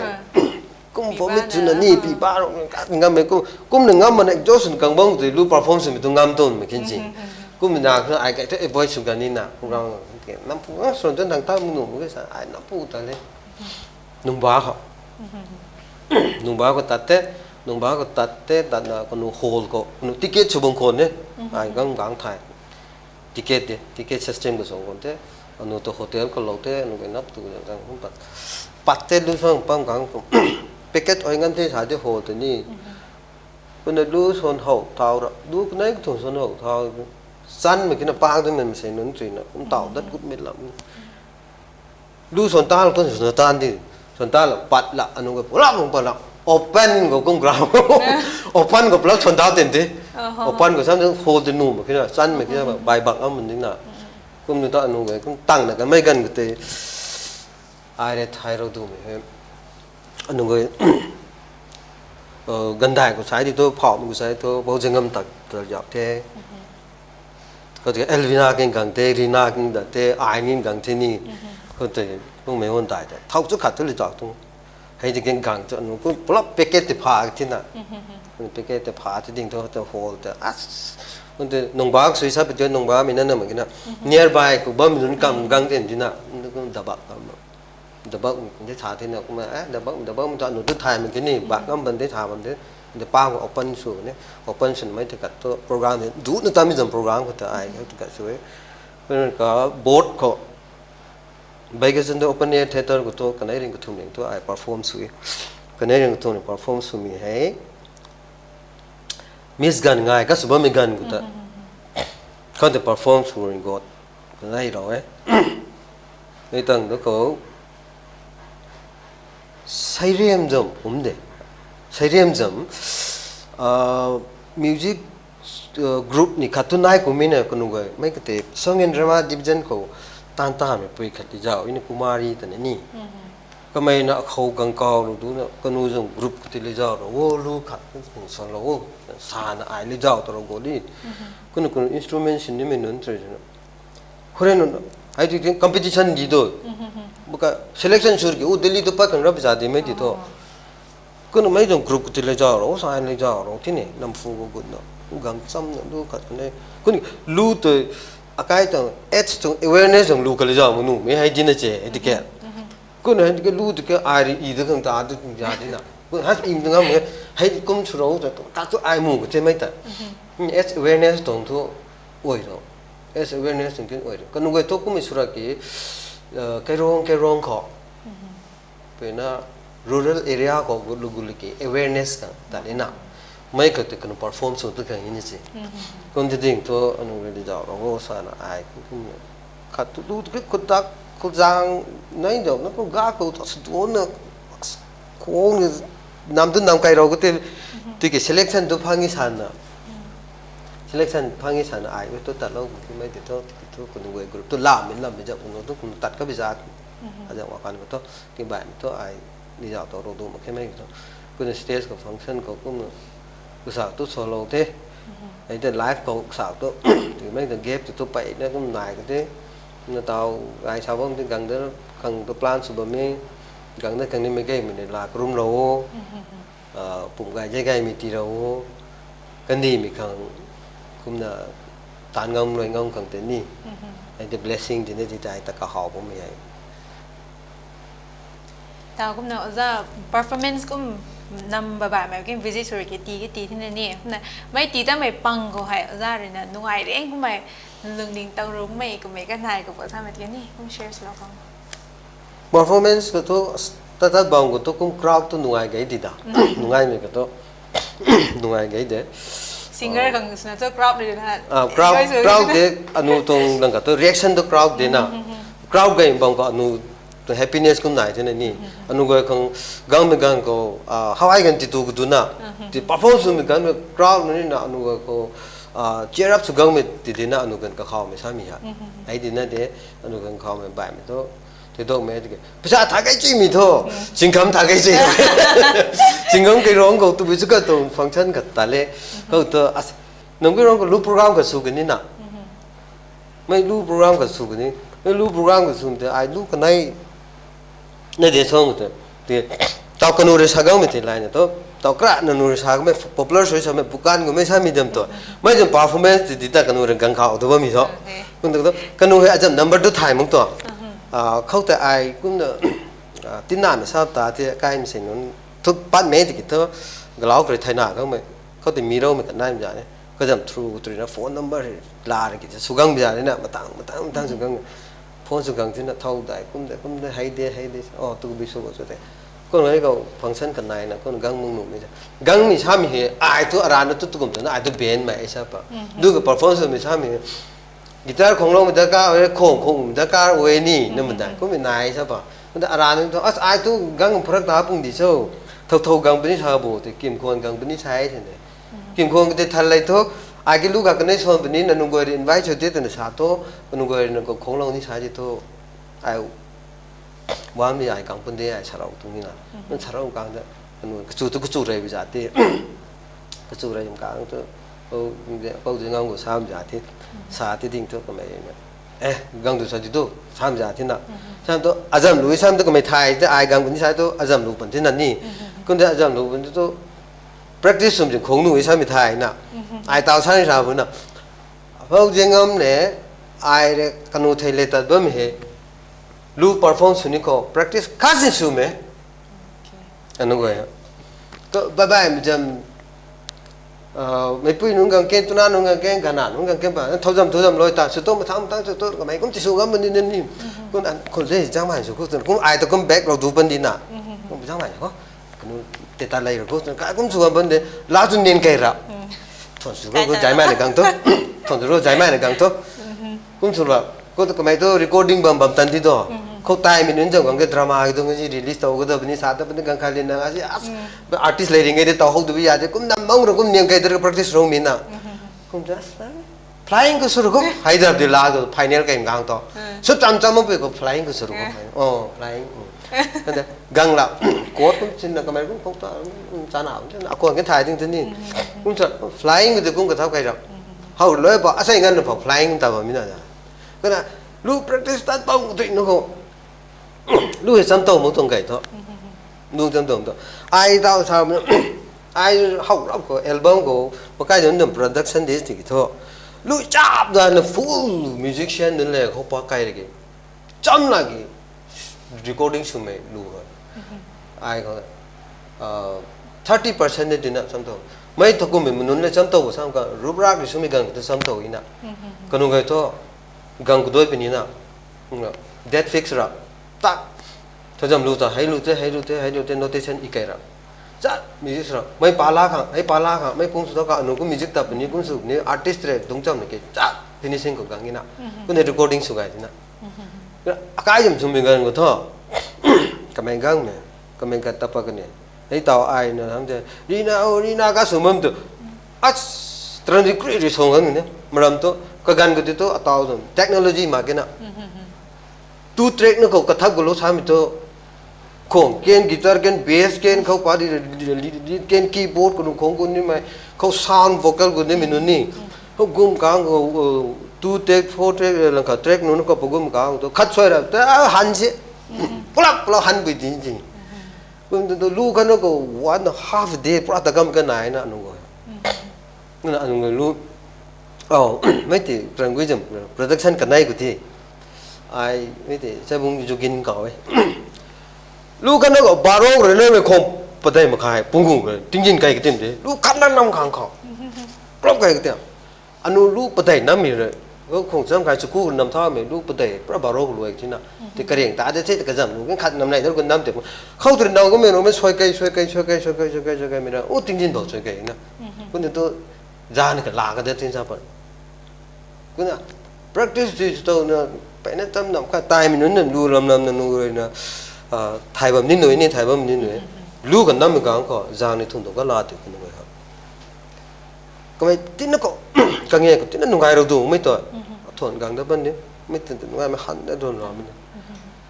Kum permit tu na ni, pi ba rong, ngam me kum, kum na ngam mana, exhaustion kang bang tu, lu perform sw mi tu ngam tu mi kin si. Kum na tu ai kai tu avoid sw kan ni na, program, nang phu, swan tu nang ta mak nuh mak khe sa, ai nang phu ta le. Nungba khou. Nungba khou tat the, nungba khou tat the, tat na kanu hall khou, kanu ticket sw bam khou ne, ai gang gang thay. Ticket de, ticket system khou sw khou the, anu tu hotel khou lou the, anu kai nap tu zang zang kum pat. Pat the lu swan pam gang khou. Packet oi ngam the sa de hall tu ni. Kuna lu swan how thau ra, lu kanei kathun swan how thau. Chan ma kina pang tu men se nunc chui na, kum tau dat gut mit lam. Lu swan tan, kun swan tan di. Swan tan la, pat la, anu ka pula mung pat la. Open khou kum ground. Open khou pula swan tan tin di. Open khou sam hall di nu ma kina, chan ma kina, bai bak am mun ding na. Kum nu ta anu ka, kum tang na kan mei gan ka te. Ai re thai rou du mei he. Anu ka, gandai khou sai di tu, phau khou sai tu, bau jengam tak, tak yap the. Khou tei Elvina kin gang the, Rina kin da the, ai nin gang the ni. Khou tei, kum mei hon dai the. Thau chu khat tu li tak tu. Hei di kin gang chu anu, kum pulap packet ti pha ti na. Packet ti pha ti ding tu, tu hall te. As, kum tei nungba sui sa pe tu nungba mi na na ma kina. Nearby khou bam mi nunc kam gang the di na. Kum dabak kam. Dabak de tha the na kumna, eh, dabak, dabak ta anu tu thay mak kini, bak ngam ban de tha bam de, de pa khou open sw ne, open sw mei te kat tu program de, du na tam mi zam program khou ta ai, te kat sw e. Pen ka board khou, bai ka zan de open air theater khou tu, kanei ring kathum ring tu ai perform sw e. Kanei ring kathum ring perform sw mi hei, Miss Gan ngai, ka sw bam mi gan khou ta. Khou te perform sw ring got. Kanei rou e. Nei tang tu khou. Seiriam zam um de. Seiriam zam, ah, music, ah, group ni khat tu nai kum mi na kanu gay. Mei kate Sangin Rama Division khou tan tan mei pui khat ti zau. Ini Kumari ta ni. Kamei na khou gang kau lu du na kanu zam group kati le zau rou. Wo lu khat kung san rou. Sa na ai le zau ta rou go di. Kunu kunu instrument sin ni mei nunc tre zau na. Hore nunc, hei tu tin competition di do. Baka selection sur ki, u Delhi tu pat kang rap za di mei di to. Kunu mei zam group kati le zau rou, sa ai le zau rou, ti ni, nam fu go gut na. U gang cham na, lu khat kane. Kunu lu tu, akai tang, age tang, awareness tang lu ka le zau manu, mei hei di na che, hei di ke. Kunu hei di ke lu tu ke, ai ri i de kang ta, du tung za di na. Kunu has im de ngam, hei kum su rou, ta, ta tu ai mu ka che mei ta. Age awareness tang tu, oi rou. Age awareness tang kin oi rou. Kanu gay tu kum i sura ki, eh, kairong, kairong khou. Pena rural area khou gu lu gu lu ki awareness kang ta ni na. Mei ka te kanu perform sw tu kang ni si. Kum ti ding tu anu re di zau rou sa na ai kum kum. Khat tu lu tu ki kudak kuzang nai zau na ku ga ku ta su do na. Khou ni nam tu nam kai rou ku te. Ti ki selection tu phang i san na. Selection phang i san na ai tu tat lou ki mei ti tu, ti tu kanu gay group tu la min lam mi zau kunu tu kunu tat ka bi za. Azau wa kan ko tu. Ti bai tu ai ni zau tu rou du mak khe mei tu. Kunu stage khou function khou kum kusa tu solo the. Ai te live khou kusa tu. Ti mei tu gap tu tu pai na kum nai ka the. Na tau ai sa bam ti gang de kang tu plan sw bam mi. Gang de kang ni mei gay mei ni la ka rum rou. Ah, pum gay zay gay mei ti rou. Kandih mei khang kumna tan ngam luai ngam khang te ni. Ai te blessing ti ni ti tai ta ka hau bam mei ai. Ta kumna oja performance kum nam babai mei kin visit suri ki ti ki ti thina ni. Kumna mei ti ta mei pang khou hei oja rui na nungai reng kum mei lungning tang rung mei kum mei ka nai ka bo sa mei ti ni. Kum share sw lou khang. Performance khou tu, tat tat bam khou tu kum crowd tu nungai gay di da. Nungai mei khou tu, nungai gay de. Singer khang sna tu crowd di na. Ah, crowd, crowd de, anu tuang lang khou tu reaction tu crowd de na. Crowd gay bam khou anu tu happiness kum nai the na ni. Anu gay khang gang mei gang khou, ah, hawai gan ti tu khou tu na. Ti perform sw mei gan mei crowd ni na anu gay khou, ah, cheer up sw gang mei ti de na anu gan ka khau mei sa mi ha. Ai di na de, anu gan khau mei bai mei tu. Tei dok mei tiki. Pisa tha kai chi mi tho. Singkham tha kai chi. Singkham kai rong khou tu bi chu ka tu function ka ta le. Khou tu as, nang kai rong khou lu program ka su kani na. Mei lu program ka su kani. Mei lu program ka su te ai lu kanei. Na de song te. Te tau kanu re sa gang mei te lai na to. Tau kra nanu re sa gang mei popular sui sa mei pukan gu mei sa mi dem to. Mei jam performance ti di ta kanu re gang khau tu ba mi so. Kun tu kanu hei ajam number tu thai mung to. Ah, khou te ai kum na, ah, tina na sa ta te kai mi se nun. Thu pat mei ti ki thu, galau kre thai na khang mei, khou ti mi rou mei kanai mei ja ne. Kazam through kutri na phone number hei la re ki, sw gang mei ja ne na, matang, matang, matang sw gang. Phone sw gang ti na, thau dai, kum dai, kum dai, hei de, hei de, oh, tu bi sw bo sw de. Kum hei khou function kanai na, kum gang mung nu mei ja. Gang mei sa mei hei, ai tu aran na tu tu kum tu na, ai tu band mei sa pa. Du ka performance mei sa mei hei. Guitar khong lou mei darkar, khong khong mei darkar, ue ni, na mei dai, kum mei nai sa pa. Mei dai aran na tu, as ai tu gang pharak ta pung di so. Thau thau gang puni sa bo, te kim khon gang puni sa e, te ne. Kim khon te thal lei thu, ai ki lu ka kanei son puni na nunggoi ri invite cho te twna sa thu, nunggoi ri na khou khong lou ni sa di thu, ai wan mi ai kang pun de ai sarau tu ni na. Nan sarau kang da, anu kachu tu kachu rei bi za te. Kachu rei kang tu, o, de, pau de ngam gu sam za te. Sa te ding thu kamei na. Eh, gang tu sa di tu, sam za te na. Sam tu, azam lu sam tu kamei thai, te ai gang puni sa tu, azam lu pan te na ni. Kum de azam lu pan tu, practice sum jing khong nu sa mi thai na. Ai tau sa ni sa bu na. Apou Jengam ne, ai re kanu thei le tat bam he. Lu perform suni khou practice khat sin sw me. Anu goi. Ko bye bye mi jam, ah, meipui nunc gang ken, tuna nunc gang ken, gana nunc gang ken ba. Thau zam, thau zam loi ta, sw to mathang mathang sw to, kamei kum ti sw ngam ni ni ni. Kum an khou le jang mai sw khou, kum ai ta kum back lou du pan di na. Kum jang mai khou. Kanu te ta lei ra khou, ka kum sw ngam pan de, la tu nin kai ra. Thon sw khou, khou jai mai na gang to. Thon sw khou jai mai na gang to. Kum sw la, khou tu kamei tu recording bam bam tan di do. Khou tai mi nunc zam gang ke drama ki tu ngi release tau ka da bini sa ta bini gang khai lin na asi as. Artist lei ring nge de tau hou tu bi ya de, kum nam mang ra kum niang kai de practice rong mi na. Kum just flying khou sw ra khou, hai da di la khou final kai gang to. Sw cham cham ma pui khou flying khou sw ra khou. Oh, flying. Kande, gang la, court kum sin na kamei kum khou ta, kum chana, kum chana, akon ke thai ding tuni. Kum sa, flying de kum ka thau kai ra. Hau loi pa, asai ngan na pa flying ta ba mi na da. Kana, lu practice tat pau tu nu khou. Lu hei cham tau mo tong kai tho. Lu cham tau to. Ai tau sa, ai hau rap khou, album khou, pakai dun dun production de ti ki tho. Lu chap da na full musician dun le khou pa kai ra ki. Cham la ki recording sw mei lu hoi. Ai khou, ah, thirty percent de tina cham tau. Mei tho kum mei nunc le cham tau bo sam ka, rup rak ri sw mei gang tu cham tau i na. Kanu gai tho, gang kudoi pini na. Date fix ra. Tak. Thazam lu ta, hei lu te, hei lu te, hei lu te, notation i kai ra. Chat, music ra. Mei pala khang, hei pala khang, mei pung sw tho ka, anu kum music ta puni, kum sw ni, artist re, dung cham ni ke, chat, finishing khou gang i na. Kum ne recording sw gai ti na. Akai jam sw mei gang khou tho. Kamei gang ne, kamei ka tapa ka ne. Hei tau ai na, ham te, rina, o, rina ka sw mam tu. As, transit kri ri song gang ne. Maram tu, ka gan khou ti tu, atau tu, technology ma ke na. Two track na khou kathap gu lo sa mi tu. Khong ken, guitar ken, bass ken, khou pa di, lead ken, keyboard khou nung khong gu ni mei, khou sound vocal gu ni mi nu ni. Khou gum kang khou, uh, two track, four track, eh, lang kha track nu na khou pa gum kang tu. Khat soi ra, ta, ah, han se. Pulak, pulak han bui di ji. Kum tu, tu lu khan na khou one half day, pura ta gam ka nai na nu khou. Nuna anung lu. Oh, mei ti, Tranguism, production kanei khou ti. Ai, mei ti, Chabung Jugin kau e. Lu khan na khou baro rui na mei khong padei makhai, punggung rui, tingzin kai katim de. Lu khan na nam khang khou. Plop kai katim. Anu lu padei nam mi rui. Khong cham kai chuku nam tha mei, lu padei, pura baro khou luai ti na. Ti kariang ta de, ti kazam lu, khat nam nai, dar khou nam te. Khou tu nau khou mei, mei soi kai, soi kai, soi kai, soi kai, soi kai, soi kai, mei na. U tingzin bau soi kai na. Kum ni tu, zan ka la ka de tin sa pa. Kum na, practice ti sw tau na, peyna tam nam kha, tai mi nunc na, lu lam lam na, nu rui na, ah, thai bam ni nui ni, thai bam ni nui. Lu ka nam mi gang khou, zan ni thun tu ka la ti kum nui ha. Kamei tina khou, kange khou tina nungai rou du, mei tu. Thon gang da ban ni, mei tina nungai mei han da don ra mei na.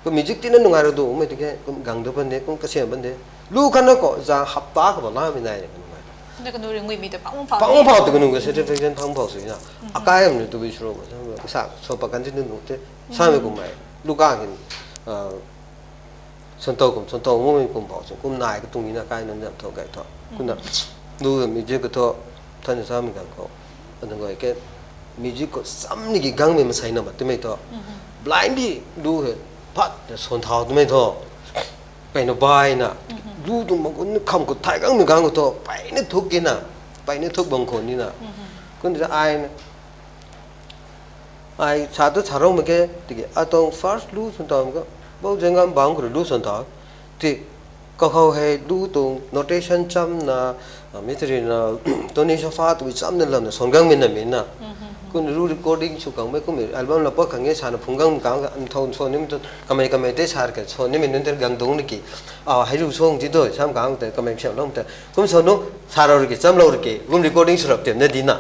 Kum music tina nungai ra du, mei tiki kum gang du pan de, kum kasiam pan de. Lu khatna khou, zang hapta khou ba lamei nai, nungai. Na kanu ri nguimei ta pang phau Pang ni. Phau tu kanu ka satisfaction pang phau sui na. Akai am ni tu bi suro ba, sa, so pa kan ti nu nu te. Samei kum mei. Lu ka hin, ah, Suantou kum, suantou mumei kum phau sing, kum nai ka tung ni na kai nan zam tho, kai tho. Kumna, lu music ka tho, than samei gang khou. Anu gay ke, music khou sam ni ki gangmei masei na ma twmei tho. Blindly lu he, pat na suan thau twmei tho. Peyna bai na, lu tuang bang khou, kham khou, thai gangmei gang khou tho, peyna thuk ki na, peyna thuk bang khou ni na. Kumna ai na, Ai sa tu sa rou mak ge, tiki atuang first lu suan tau mak ge, bau zengam bang khou lu suan tau. Ti, kakhou hei lu tuang notation cham na, ah, mi tari na, tony sofa tu cham na lam na, suan gang min na min na. Kun lu recording sw kang mei, kum album la pa kang e sa na phung gang kang, an thau suan nim tu, kamei kamei te sa ka suan nim min nun ter gang dung ni ki. Ah, hei lu suan ti tu, sam kang te, kamei siam lou te. Kum suan nu, sa rou ri ki, cham lou ri ki, kum recording sw rap tem na di na.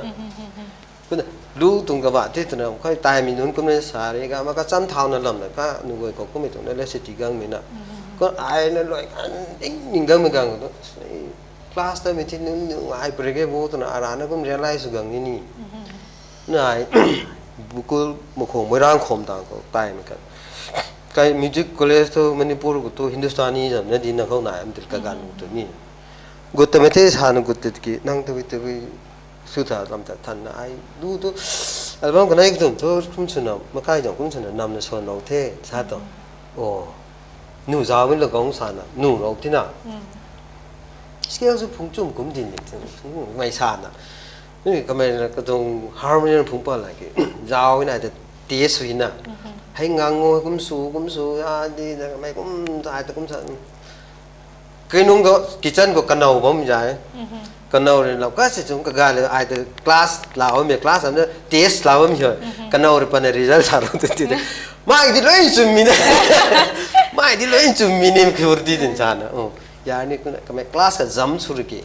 Kumna, lu tuang kaba ti twna, khoi taimei nunc kumna sa ri ga, ma ka cham thau na lam na ka, nu gay khou kummei tuang na le city gang mei na. Ko ai na loi kan ding ding gang mei gang tu, class ta mei ti nunc nunc ai pare ke bo twna, ara na kum realize sw gang ni ni. Na ai, bukul makhong mei rang khom tang khou, taimei kan. Kai music college tu Manipur khou tu Hindustani zam na di na khou na, am til ka gan tu ni. Gut ta mei te sa na gut tit ki, nang tu tu, Sw tha lam ta than na ai du tu, album kanei katum thu kum swna, makai zang kum swna, nam na swan rou the, sa tu. O, nu zau min la gong sa na, nu rou tina. Scale sw phung chum kum din ni, mei sa na. Ni kamei na katung harmonium phung pa la ki, zau na ta test sw na. Hei ngang ngo kum sw, kum sw, ya di na, mei kum zai ta kum sa. Kei nung tu kitchen khou kanow bam zai. Kanow ri lau kasi chung kaga le ai tu class lau me class am test lau bam yo. Kanow ri pana result sa rou tu ti de. Mai di loi chum mi ne. Mai di loi chum mi ne khur di din sa na. Oh. Ya ni kuna kamei class ka jam sw ri ki.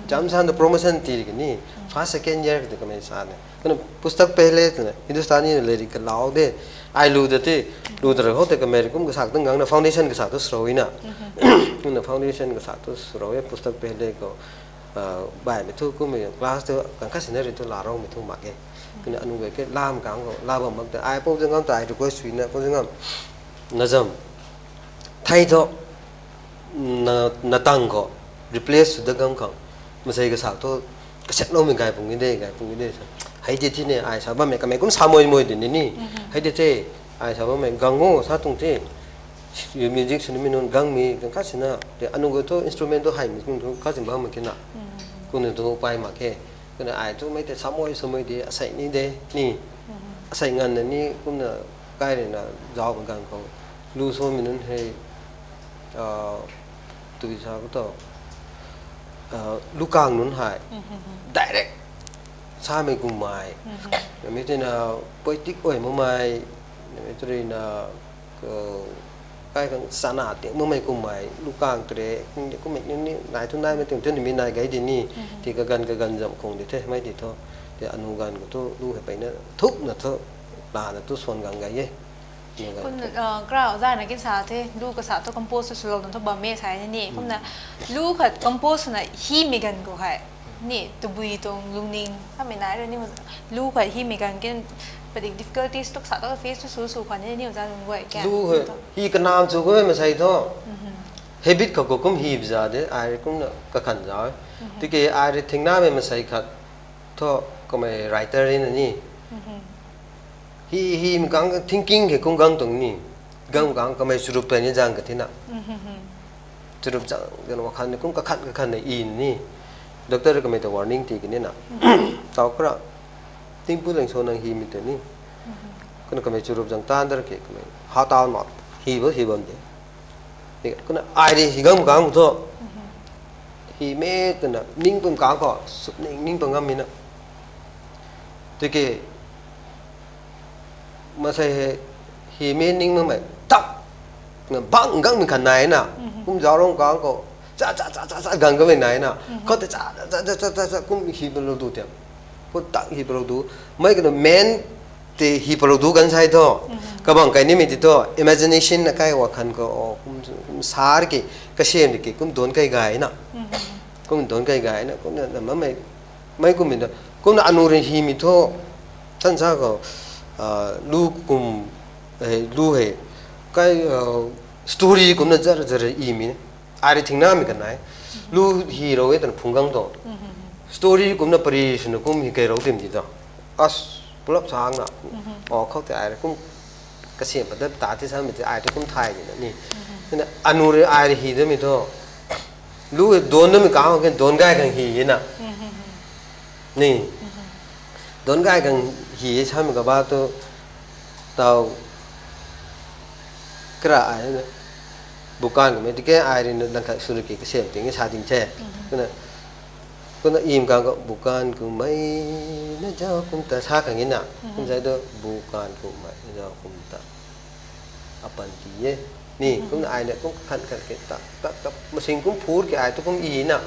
Jam sa na promotion ti ri ki ni. First second year ki tu kamei sa na. Kana pustak pehle tuna, Hindustani na lyric ka lau de. Ai lu da te, lu da ra ho te kamei ri kum kasak tang gang na foundation kasak tu srou na. Kumna foundation kasak tu srou e pustak pehle khou, ah, bai mei thu kum mei class tu kan kha scenery tu la rou mei thu mak e. Kumna anu gay ke lam kang khou, la bam mak ta. Ai pou zang ngam ta ai request sui na, pou zang ngam. Na zam. Thei thu, na, na tang khou, replace sw da gam khang. Masei kasak thu, kasak lou mei gay pung de, gay pung de. Hei di ti ne, ai sa bam mei, kamei kum sa moi moi di ni ni. Hei di te, ai sa bam mei, gang o, sa tung te. Music sw ni mi nunc gang mi, gang kha sina. Te anu gay thu instrument thu hei mi kum thu, kha sin bam mei kina. Kumna thu pai mak khe. Kumna ai thu mei te sa moi, sa moi di, asei ni de, ni. Asei ngan na ni, kumna kai ri na, zau ka gang khou. Lu so mi nunc hei, ah, tui sa khou tu, ah, lu kang nunc hei. Direct. Sa mei kum mei. Mi te na poetic oi mo mei. Mi te ri na, ko, kai kang sana ti mo mei kum mei. Lu kang kre, kum de kum mei ni, ni, nai thu nai mei ting, thu ni mi nai gay di ni. Ti kagan, kagan zam khong di the, mei di tho. Ti anu gan khou thu, lu hei peyna, thuk na thu, la na thu swan gang gay e. Kum, ah, kra, zai na kin sa the, lu kasa thu compose sw lou na thu bam e sa ni ni. Kumna, lu khat compose na hi mei gan khou hei. Ni, tabui tuang lungning, sa mei nai ru ni, lu khat hi mei gan kin, padik difficulties tu kasa tu face tu sw sw khwan ni, ni za lung guay kya. Lu hei, hi kanam chu kum mei masei tho. Habit khou khou kum hi bza de, ai ri kum na kakhan za. Tiki ai ri thingna mei masei khat tho, kamei writer ri na ni. Hi, hi mi kang thinking khe kum gang tuang ni. Gang kang kamei churup ta ni zang ka thina. Churup zang, gan wakhan ni kum kakhan, kakhan na i ni. Doctor kamei ta warning ti ka ni na. Tau kra. Tingpu leng so nang hi mi ta ni. Kuna kamei churup zang tan dar ke kamei. Ha tau ma. Hi bo, hi bam de. Ni kuna ai ri hi gang gang tho. Hi me tuna ning pum kang khou. Sup ning, ning pum ngam mi na. Tiki, masei hei, hi mi ning mamei, tak, na bang gang mi khan nai na, kum zau rong kang khou, cha, cha, cha, cha, cha, gang kamei nai na, khou te cha, cha, cha, cha, cha, cha, kum hi bam lou du tiam, khou tak hi bam lou du, mei kanu main, te hi palou du gan sai tho. Kabang kai nimei ti tho, imagination na kai wakhan ko, o, kum, kum sar ki, kasem ki, kum don kai gay na. Kum don kai gay na, kum na, na mamei, mei kum mi na, kum na anu ri hi mi tho, tan sa ko, ah, lu kum, eh, lu he, kai, ah, story kum na zar zar i mi, ai ri thing na mi kan nai, lu hi rou e tan phung gang tho. Story kum na pari suna kum hi kai rou tim ti tho. As, pulap sang na. O, khou te ai ri kum kasem pa dat ta ti sa mi ti ai ri kum thai di na ni. Ni na, anu ri ai ri hi da mi tho. Lu don na mi kang, ken don gay kang hi na. Ni. Don gay kang hi sa mi ka ba tu tau kra ai na. Bukan kum e ti ke ai ri na lang khat suna ki kasem ting sa ding the. Kuna, kuna im kang ko bukan kum mei na jao kum ta sa kang ina. Kum sai do bukan kum mei na jao kum ta. Apan ti ye. Ni, kum na ai na kum khan khan ke ta, ta, ta, masing kum phur ke ai tu kum i na.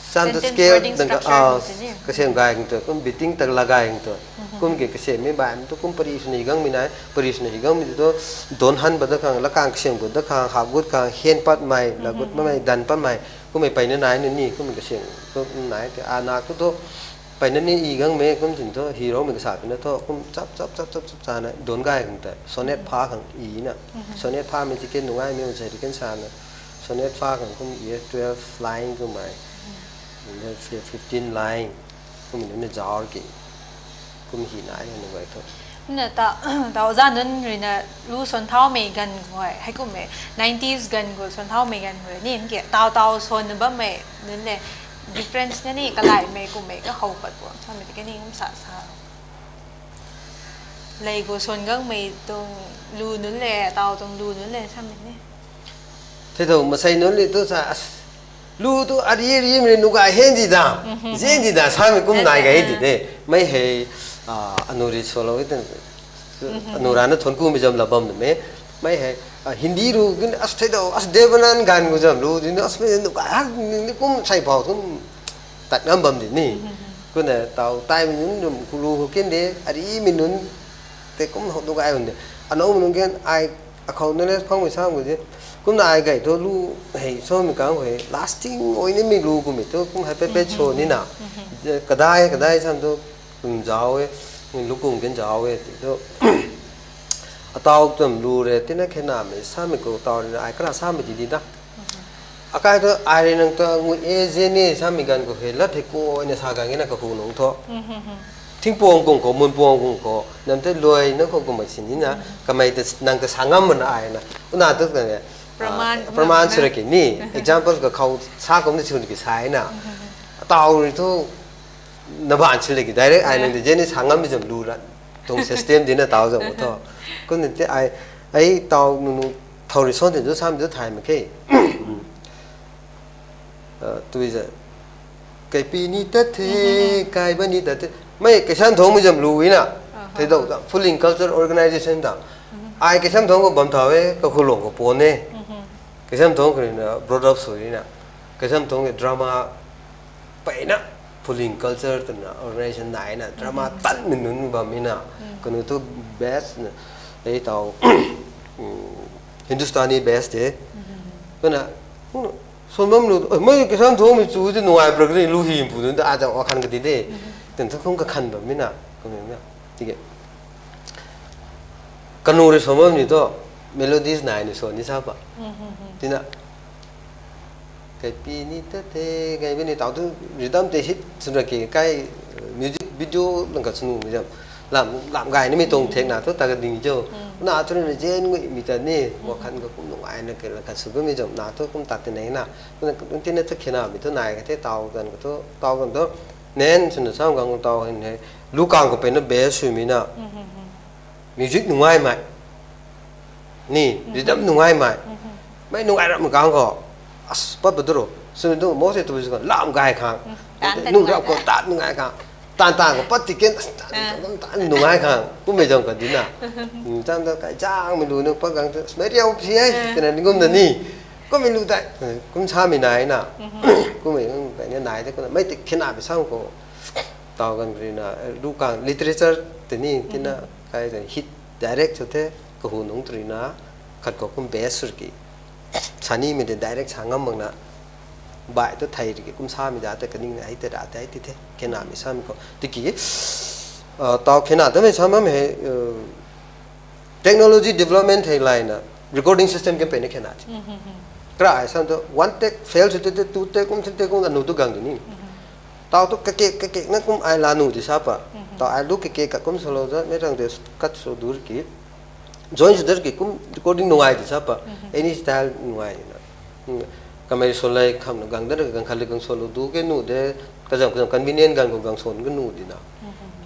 San tu Sentence scale wording dang ka, structure ah, kum te ni. Kasem gay kang tu, kum beating tak la gay kang tu. Kum ke kasem mi bai, tu kum pari suna hi gang mi nai, pari suna hi gang mi tu, don han ba da khang, la kang kasem gut da khang, hap gut khang, hen pat mai, la gut pat mai, dan pat mai, kum mei pai na nai ni, ni, kum kasem, kum nai, te, a, na, tu tu, pai na ni i gang me, kum tin tu, hi rou mi kasa pi na tu, kum chap, chap, chap, chap, chap, sa na, don gay kang tu, sonnet pha kang i na, sonnet pha mi ti ken nungai mi, un sai ti ken sa na, sonnet pha kang kum i, twelve line kum mai, fifteen line, kum ni na zar ki, kum hi nai ni nungai tu. Na ta, ta oja nunc rui na lu suan thau mei gan gay, hei kum mei, nineties gan gu suan thau mei gan gay, ni ke, tau tau suan na bam mei, nunc le, difference na ni, kalai mei kum mei, ka how pat pu, sa mei ti ke ni kum sa sa. Lei gu suan gang mei tuang lu nunc le, tau tuang lu nunc le, sa mei ni. Thei tho, masei nunc le tu sa, as, lu tu ari ari mei nu gay hen di da, zen di da, sa mei kum nai gay di de. Mei hei, ah, anu ri solo i ten, anu rana thon ku mi zam la bam de me. Mei hei, ah, Hindi ru, kin as thei tho, as Devanan gan gu zam lu, din as mei nu gay hak, ni kum sai pau tum, tat ngam bam di ni. Kuna tau tai mi nunc num ku lu ku kin de, ari mi nunc, te kum hok nu gay hun de. Ano mi nunc gen ai, akhou na le phang mi sa gu de. Kum na ai gay tu lu, hei, so mi kang hei, lasting oi ni mi lu kum mi tu, kum hei pe pe cho ni na. Kadai, kadai sam tu, kum zau e, lu kum ken zau e, ti tu. Atau tum lu re, ti na khe na mi, sa mi ko tau re na, ai kara sa mi di di da. Akai tu, ai re nang tu, ngui e ze ni, sa mi gan ko he, lat he ko, ai na sa gan na ka hu nung tho. Thingpuang kung ko, munpuang kung ko, nam te luai na ko kum mai sin ni na, kamei te nang te sa ngam mana ai na. Una tu ka ne, Praman, ah, praman sura ki ni, example ka khou sa kum ni sura ki sai na. Tau ri tu, na ban sila ki direct ai nang te je ni sa ngam mi zam lu ra. Tung system di na tau zam tho. Kum ni te ai, ai tau nu nu, thau ri son te tu sam tu thai ma ke. Ah, tui za, kaipi ni tat the, kaiba ni tat the. Mei, kaisam thong mi zam lu i na. Thei dou ta, Phuling Culture Organization ta. Ai kaisam thong ko bam thau e, ka khulong ko pon e. Kaisam thong ko ni na, brought up sui na. Kaisam thong e drama, pai na, Phuling Culture tu na, organization nai na, drama tan mi nunc bam i na. Kanu tu best na, ei tau, mm, Hindustani best de. Kana, Suan bam lu, eh, mei kaisam thong mi chu ti nungai pra kri lu hi pu dun ta a chang a khan ka ti de. Ten thu khung ka khan bam mi na, kum mi na. Tiki. Kanu ri suan bam ni to, melodies nai ni suan ni sa pa. Tina. Kaipi ni ta the, kaipi ni tau tu rhythm te hit suna ke kai, eh, music video lang ka sunu mi jam. Lam, lam gay ni mi tong thek na thu ta ka ding jo. Na thu na zen ngui mi ta ni, wa khan ka kum nungai na ke la khan su ka mi jam na thu kum tat te nei na. Kum na kum ti na thu khena mi thu nai ka the tau kan ka thu, tau kan thu. Nen suna sam kan tau hin he. Lu kang ko pe na base sui mi na. Music nungai mai. Ni, rhythm nungai mai. Mei nungai ram kang ko. As, pat pa duro. Sumi tu, mo se tu bi su kan, lam gay khang. Tan, tan nung nungai rap ko, kha. Tan nungai khang. Tan, tan ko, pat ti ken, as, tan, tan, tan nungai khang. Kum mei jong ka di na. Hmm, tan, tan, kai chang, mi lu, nu, pat gang, as, mei riau si ai, kena ni gum na ni. Kum mei lu tai, kum sa mi nai na. Kum mei, kum kai ni nai te, kum mei te, kena bi sang ko. Taw ganv rui na, eh, lu kang literature tini, tina, kai tini hit direct sw the, kahu nungc tw rui na, khat khou kum best sw ki. Sanimei tei direct sa ngam mak na, bai tu thei rui ki kum samei da ta kaning na, hei tei ra tei ti the, khenamei samei khou. Tiki, uh, taw khena tamei sa mam hei, uh, technology development hei layna, recording system kan peyna khena ti. Kra ai sam tu, one take fail sw te, te, two take, kum, three take, kum, anu tu gang di ni. Taw tu kakek, kakek na kum ai la nu di sa pa. Taw ai lu kakek ka kum salou za, mei rang de cut sw dur ki. Join sw der ki kum recording nungai di sa pa. Any style nungai di na. Kamei sw lei kham na gang der, gang khat le gang sw lu du ke nu de, kazam, kazam convenient gang khou gang sw ka nu di na.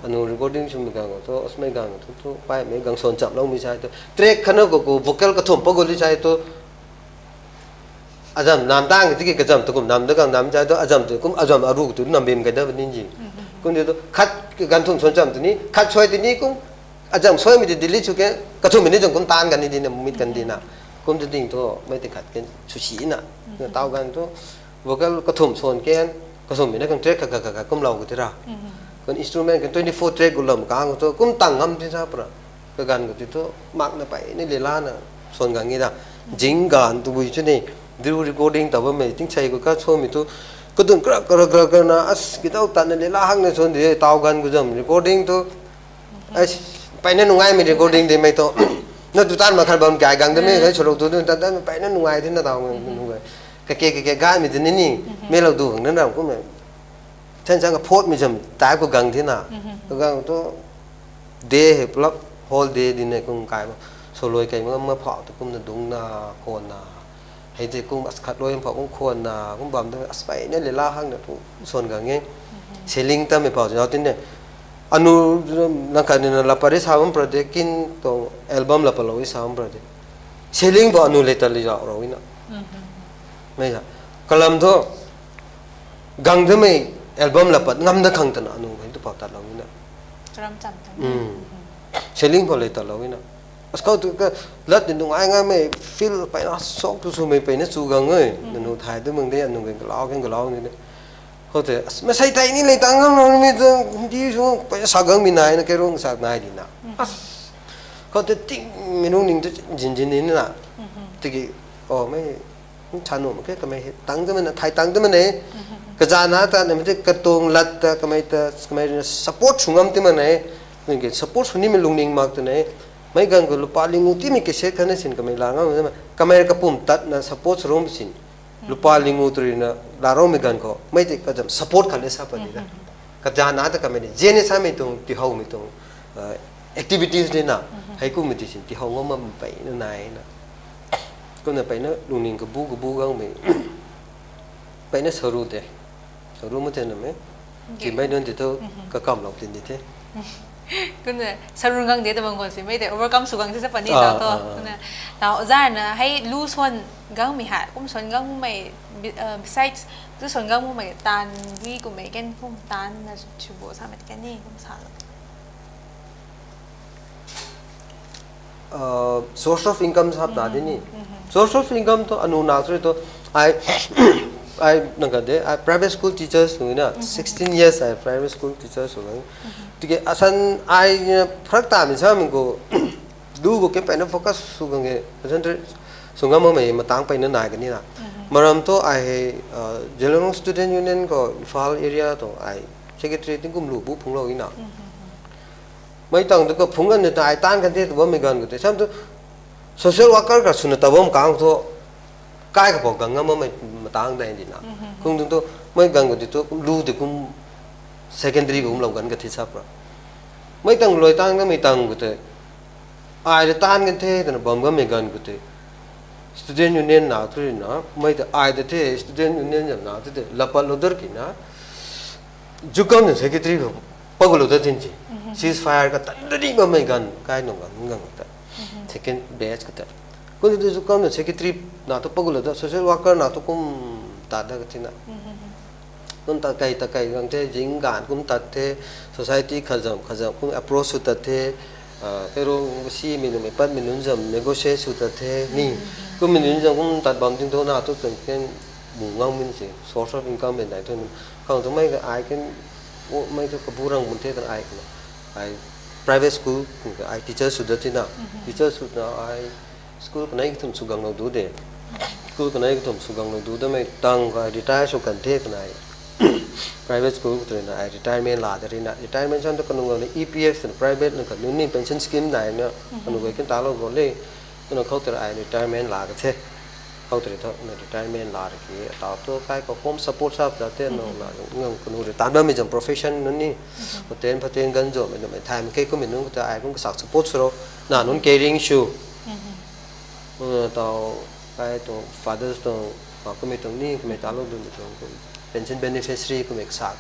Anu recording swmei gang khou tu, asmei gang khou tu, tu, paimei gang sw chamloumei sai tu. Track khat na khou, khou vocal kathumh pa gu li sai tu. Azam nam tang tiki kazam tu kum nam da gang nam sai tu, azam tu kum, azam aru tu nam bim kai da ba nin ji. Kum di tu, khat ganv thumh sw cham tu ni, khat sw tini kum, azam swmei di delete sw ke, kathumhmei ni zang kum taanv kan ni di na, mumit kan di na. Kum tu ding thu, mei ti khat kan sw si na. Na taw ganv thu, vocal kathumh sw kan, kathumhmei na kan track kha, kha, kha, kha, kum lou ka ti ra. Kan instrument kan twenty four track gu lam kang tu, kum tang ngam ti sa pra. Kaganv khou ti thu, mak na peyna leilana, sw gang e da. Zing ganv tu bui chu ni, diu recording ta bammei, tingsei khou ka swmei tu, kadun kra, kra, kra, kra na, as, kidau tatna leila hang na sw di, taw ganv khou zam recording tu, as, peyna nungaimei recording di mei tu, na tu tan ma khat bam kai gang de mei, hei sw lou tu, tu, tan, tan, peyna nungai ti na taw ganv, nungai. Kake, kake, gaymei ti ni ni, mei lou du hang na ram kum e. Then sang ka photmei zam type khou gang ti na. Kagang tu day hei pulap whole day di na kum kai ma. Sw luai kai ma, ma phau tu kum na dung na, khwan na. Hei tei kum as khat luai phau kum khwan na, kum bam tu as peyna leila hang na tu sw gang e. Selling tamei phau zau tin ne. Anu lang khat ni na la pari sa bam pra de kin tu album la palou i sa bam pra de. Selling bo anu le ta li zau rou i na. Mei sa. Kalam thu, gang damei album la pat ngam da khang twna anu hei tu phau tatlou i na. Karam cham ta. Selling phau le tatlou i na. As khou tu ka lat ni nungai ngamei feel peyna sok tu swmei peyna chu gang e. Nanu thay tu mang de anu gan galau, gan galau ni de. Khoutei, as, masei tei ni lei tang ngam lou mi tu, di sw, peyna sa gangmei nai na, kei rung sa nai di na. As, khoutei tingmei nung ning tu zin zin ni na. Tiki, oh, mei, sa nuh mak khe, kamei hei tang tamei na, thay tang tamei na. Kazana ta, namei tei katuang lat ta, kamei ta, kamei rui na support sw ngam ti mak na. Nunc ki support sw nimei lungning mak tu na. Mei ganv khou lupa lingu timei cassette khat na sin kamei la ngam, kamei kapum tatna support sw rom sin. Lupa lingu tu rui na la roumei ganv khou, mei tei kazam support khat le sa pat ni da. Kazana ta kamei ni, zeni samei tuang, tihoumei tuang, uh, activities ni na, hei kummei ti sin, tihow ngam ma peyna nai na. Kumna peyna lungning kabu kabu gangmei, peyna saru de. Saru ma the na mei. Timei nunc ti thu, kakamlou tin di the. Kumna saru gang de ta bang khou si, mei tei overcome sw gang si sa pat ni ta thu. Kumna, ta oza na, hei lu swan gangmei hei, kum swan gangmei, besides, lu swan gangmei taanv dui kummei kan kum taanv na sw bo samei kan ni, kum sa lo. Source of income sap ta di ni. Source of income tu anu na tu tu, ai, ai nang ka de, ai private school teachers nu na, sixteen years ai private school teachers nu. Tiki asan ai, pharak tamei samei khou, lu khou ke peyna focus sw gang e, concentrate sw ngam makmei matang peyna nai kan ni na. Maram tu ai hei, Zeliangrong Student Union khou Imphal area tu ai secretary tingkum lu bu phungclou i na. Mei tang tu kaphungc kan ni ta ai taanv kan the tu bammei ganv khou tei sam tu social worker kha swna ta bam kang thu, kai kapou gang ngam makmei matang dai di na. Kum tu tu, mei ganv khou ti tu lu ti kum secondary khou kumlou ganv ka thi sap ra. Mei tang luai tang na mei tang khou tei, ai rui taanv kan the twna bam gammei ganv khou tei, student union na thu rui na, mei tei ai ta the student union zam na thu tei, lapatlou dar ki na, zukam na secretary khou pagutlou dat tin si. Ceasefire katan da ni bammei ganv, kai nung ganv, nung ganv ta. Second batch khou ta. Kum tu zukam na secretary na thu pagutlou dat, social worker na thu kum tat da ka thina. Kum tat kei, tat kei gang the, zing ganv kum tat the, society khazam, khazam kum approach sw tat the, kei rung simei nunc mei patmei nunc zam negotiate sw tat the, ni. Kummei nunc zam kum tat bam ting thu na thu tang ken bu ngam min si, source of income mei nai thu. Khang thu mei ka ai ken O, mei thu kabu rang bun the twna ai, ai private school, ai teacher sw dat tina, teacher swna ai school kanei kathumh sw ganglou du de. School kanei kathumh sw ganglou du damei tang ka retire sw kan the twna ai private school khou tw ruina ai retirement la de ruina, retirement san tu kanunc gana E P F twna private na khat nunc ni pension scheme nai na, kanunc gay kin talou bo le, twna khou tw rui ai retirement la ka the. Khou tw rui thu na retirement la rui ki, atau tu kai khou home support sa ta the, nang na, nang kanunc rui tan bammei zam profession nunc ni, paten paten ganv zomei nuhmei thaymei khe kummei nunc khou ta ai kum kasak support sw ro, na nunc caring sw. Tau, kai tuang fathers tuang, kummei tuang ni, kummei talou dumei tuang, pension beneficiary kummei kasak.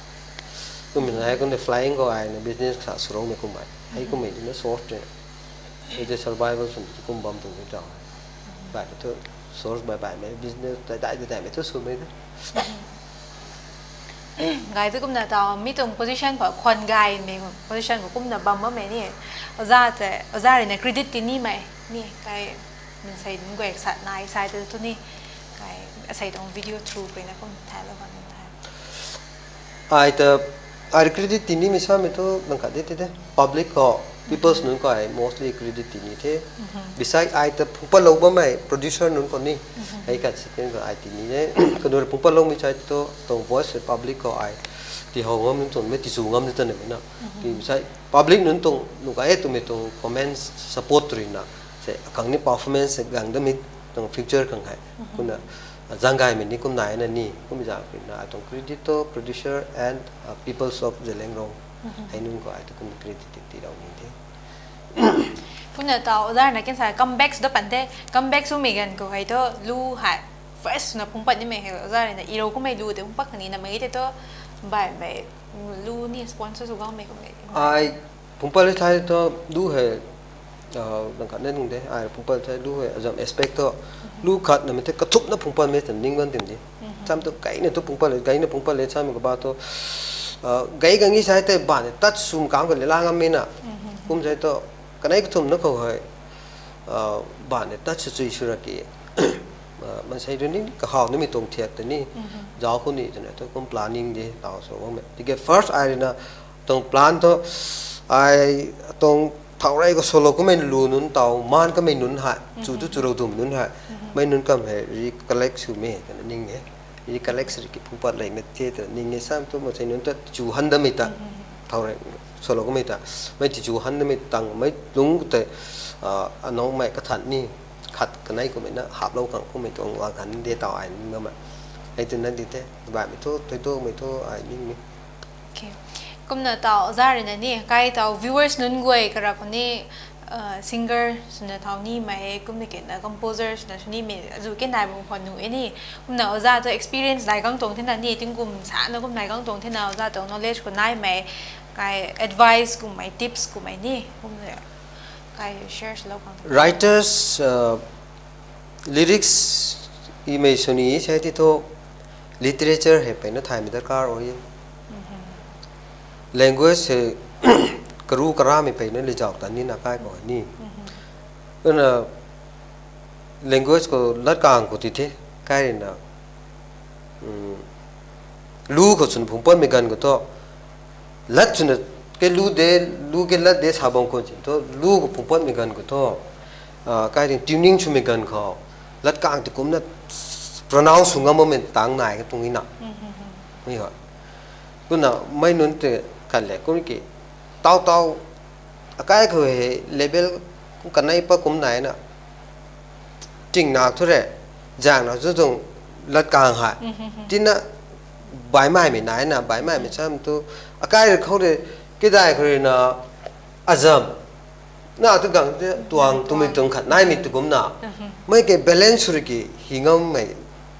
Kummei na hei kum de flying khou ai na business kasak sw romei kummei. Hei kummei na source te. Hei te survival sw kum bam tuang ni tau. Bai thu source bai baimei business dai dai dai daimei thu swmei de. Gay tu kumna tau, mi tuang position khou khwan gaymei position khou kumna bam bammei ni. Oja te, oja rui na credit ti nimei ni, kai mansei nunc guay sat nai sai tu tu ni, kai asei tuang video through pui na kum thaylou kan tha. Ai ta, ai credit ti nimei samei thu nang khat de ti de. Public khou, peoples nunc khou ai mostly credit ti ni the. Beside ai ta phungc patlou bammei producer nunc khou ni, hei khat second khou ai ti ni e. Kanu rui phungc patloumei sai tu, tuang voice public khou ai tihow ngam nunc tuang mei tichu ngam ni ta ni na. Ti beside public nunc tuang nuh ka e twmei tuang comments support ruina, se akhang ni performance gang damei tuang future khang hei. Kumna, zang gaymei ni kum nai na ni, kummei zang ruina ai tuang credit tu producer and, uh, peoples of Zeliangrong. Hei nunc khou ai tu kum credit ti, tilou ni the. Kumna tau, oja rui na ken sa comeback da pan the, comeback swmei ganv khou hei tu lu hei first na phungc pat nimei hei, oja rui na irou kummei lu tei phungc pat kani na mei tei tu, baihmei lu ni sponsor sw gaumei kummei. Ai phungc pat le thei tu lu hei, nang khat ne nung de, ai phungc pat thei lu hei azam expect tu, lu khat namei the kathumhna phungc patmei ta ning bam tim di. Sam tu gayna tu phungc pat le, gayna phungc pat le samei kaba tu, gay gang e sai tei ban tat swm kam kha le la ngammei na. Kum sai tu, kanei kathumhna khou hei, ban tat sw chui sw ra ki, mansei rui ni kahaw nimei tuang thiak ta ni, zauc khou ni twna tu kum planning de tau sw bammei. Tiki first ai rui na tuang plan tu, ai tuang thau rey khou swlou kummei lu nunc tau, maan kamei nunc hei, chu tu churou dum nunc hei, mei nunc kam hei recollect swmei twna ning e. Recollect sw ri ki phungc pat leymei the twna ning e sam tu mansei nunc ta chu han damei ta. Thau rey swlou kummei ta. Mei ti chu han damei tang mei lungc tei, anoumei kathan ni khat kanei kummei na haplou khang kummei tuang lang khan de tau ai ning bammei. Hei twna di the, baihmei thu, thei tumei thu ai ning ni. Kumna tau, oja rui na ni, kai tau viewers nunc guay kara khou ni, singer swna thau nimei, kummei kena composer swna sw nimei, azu ke nai bam khou nuh e ni. Kumna oja tu experience nai gang tuang thena ni, tingkum sana kum nai gang tuang thena, oja tuang knowledge khou naimei, kai advice kummei, tips kummei ni, kumna kai share swlou khang. Writers, lyrics imei sw ni sei ti thu, literature hei peyna thaymei darkar o e. Language hei karu karamei peyna lizauh tan nina kai khou ni. Kumna language khou lat kang khou ti the, kai rui na, lu khou chwn phungc patmei ganv khou thu, lat chwna ke lu de, lu ke lat de sa bam khou chwn thu, lu khou phungc patmei ganv khou thu, kai rui tuning swmei ganv khou, lat kang ti kumna pronounce sw ngam bammei tang nai ka tuang e na. Mei hei. Kumna mei nunc tei khat le kum ki, tau tau, akai khou hei level kum kanei pa kum nai na, tingna thu re, zaengna thu tuang lat kang hei. Tina baihmaimei nai na, baihmaimei sam tu, akai rui khou rui, kidai khou rui na, azam. Na tu gang te tuang twmei tuang khat naimei tu kumna. Mei ke balance sw ri ki hi ngammei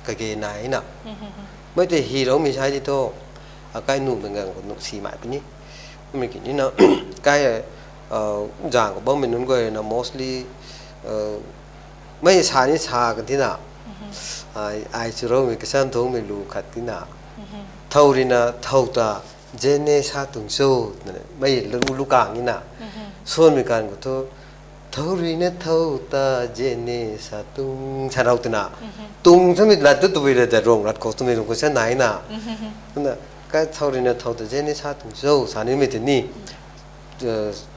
kage nai na. Mei tei hi roumei sai di thu, akai nuhmei gang khou nuh si mai puni. Kummei ki ni na, kai, zaeng khou bammei nunc guay na mostly, mei sa ni sa kan tina. Ai, ai chu roumei kasam thungmei lu khat tina. Thow rui na thow ta, zene sa tuang cho, twna mei lu, lu kang e na. Suanmei kan khou thu, thow rui na thow ta, zene sa tuang, sa rou twna. Tuang samei lat tu twmei ra ta rong lat khou twmei rong khou sa nai na. Kumna, Ka thau rui na thau ta zen ni sa tuang cho sa nimei tei ni.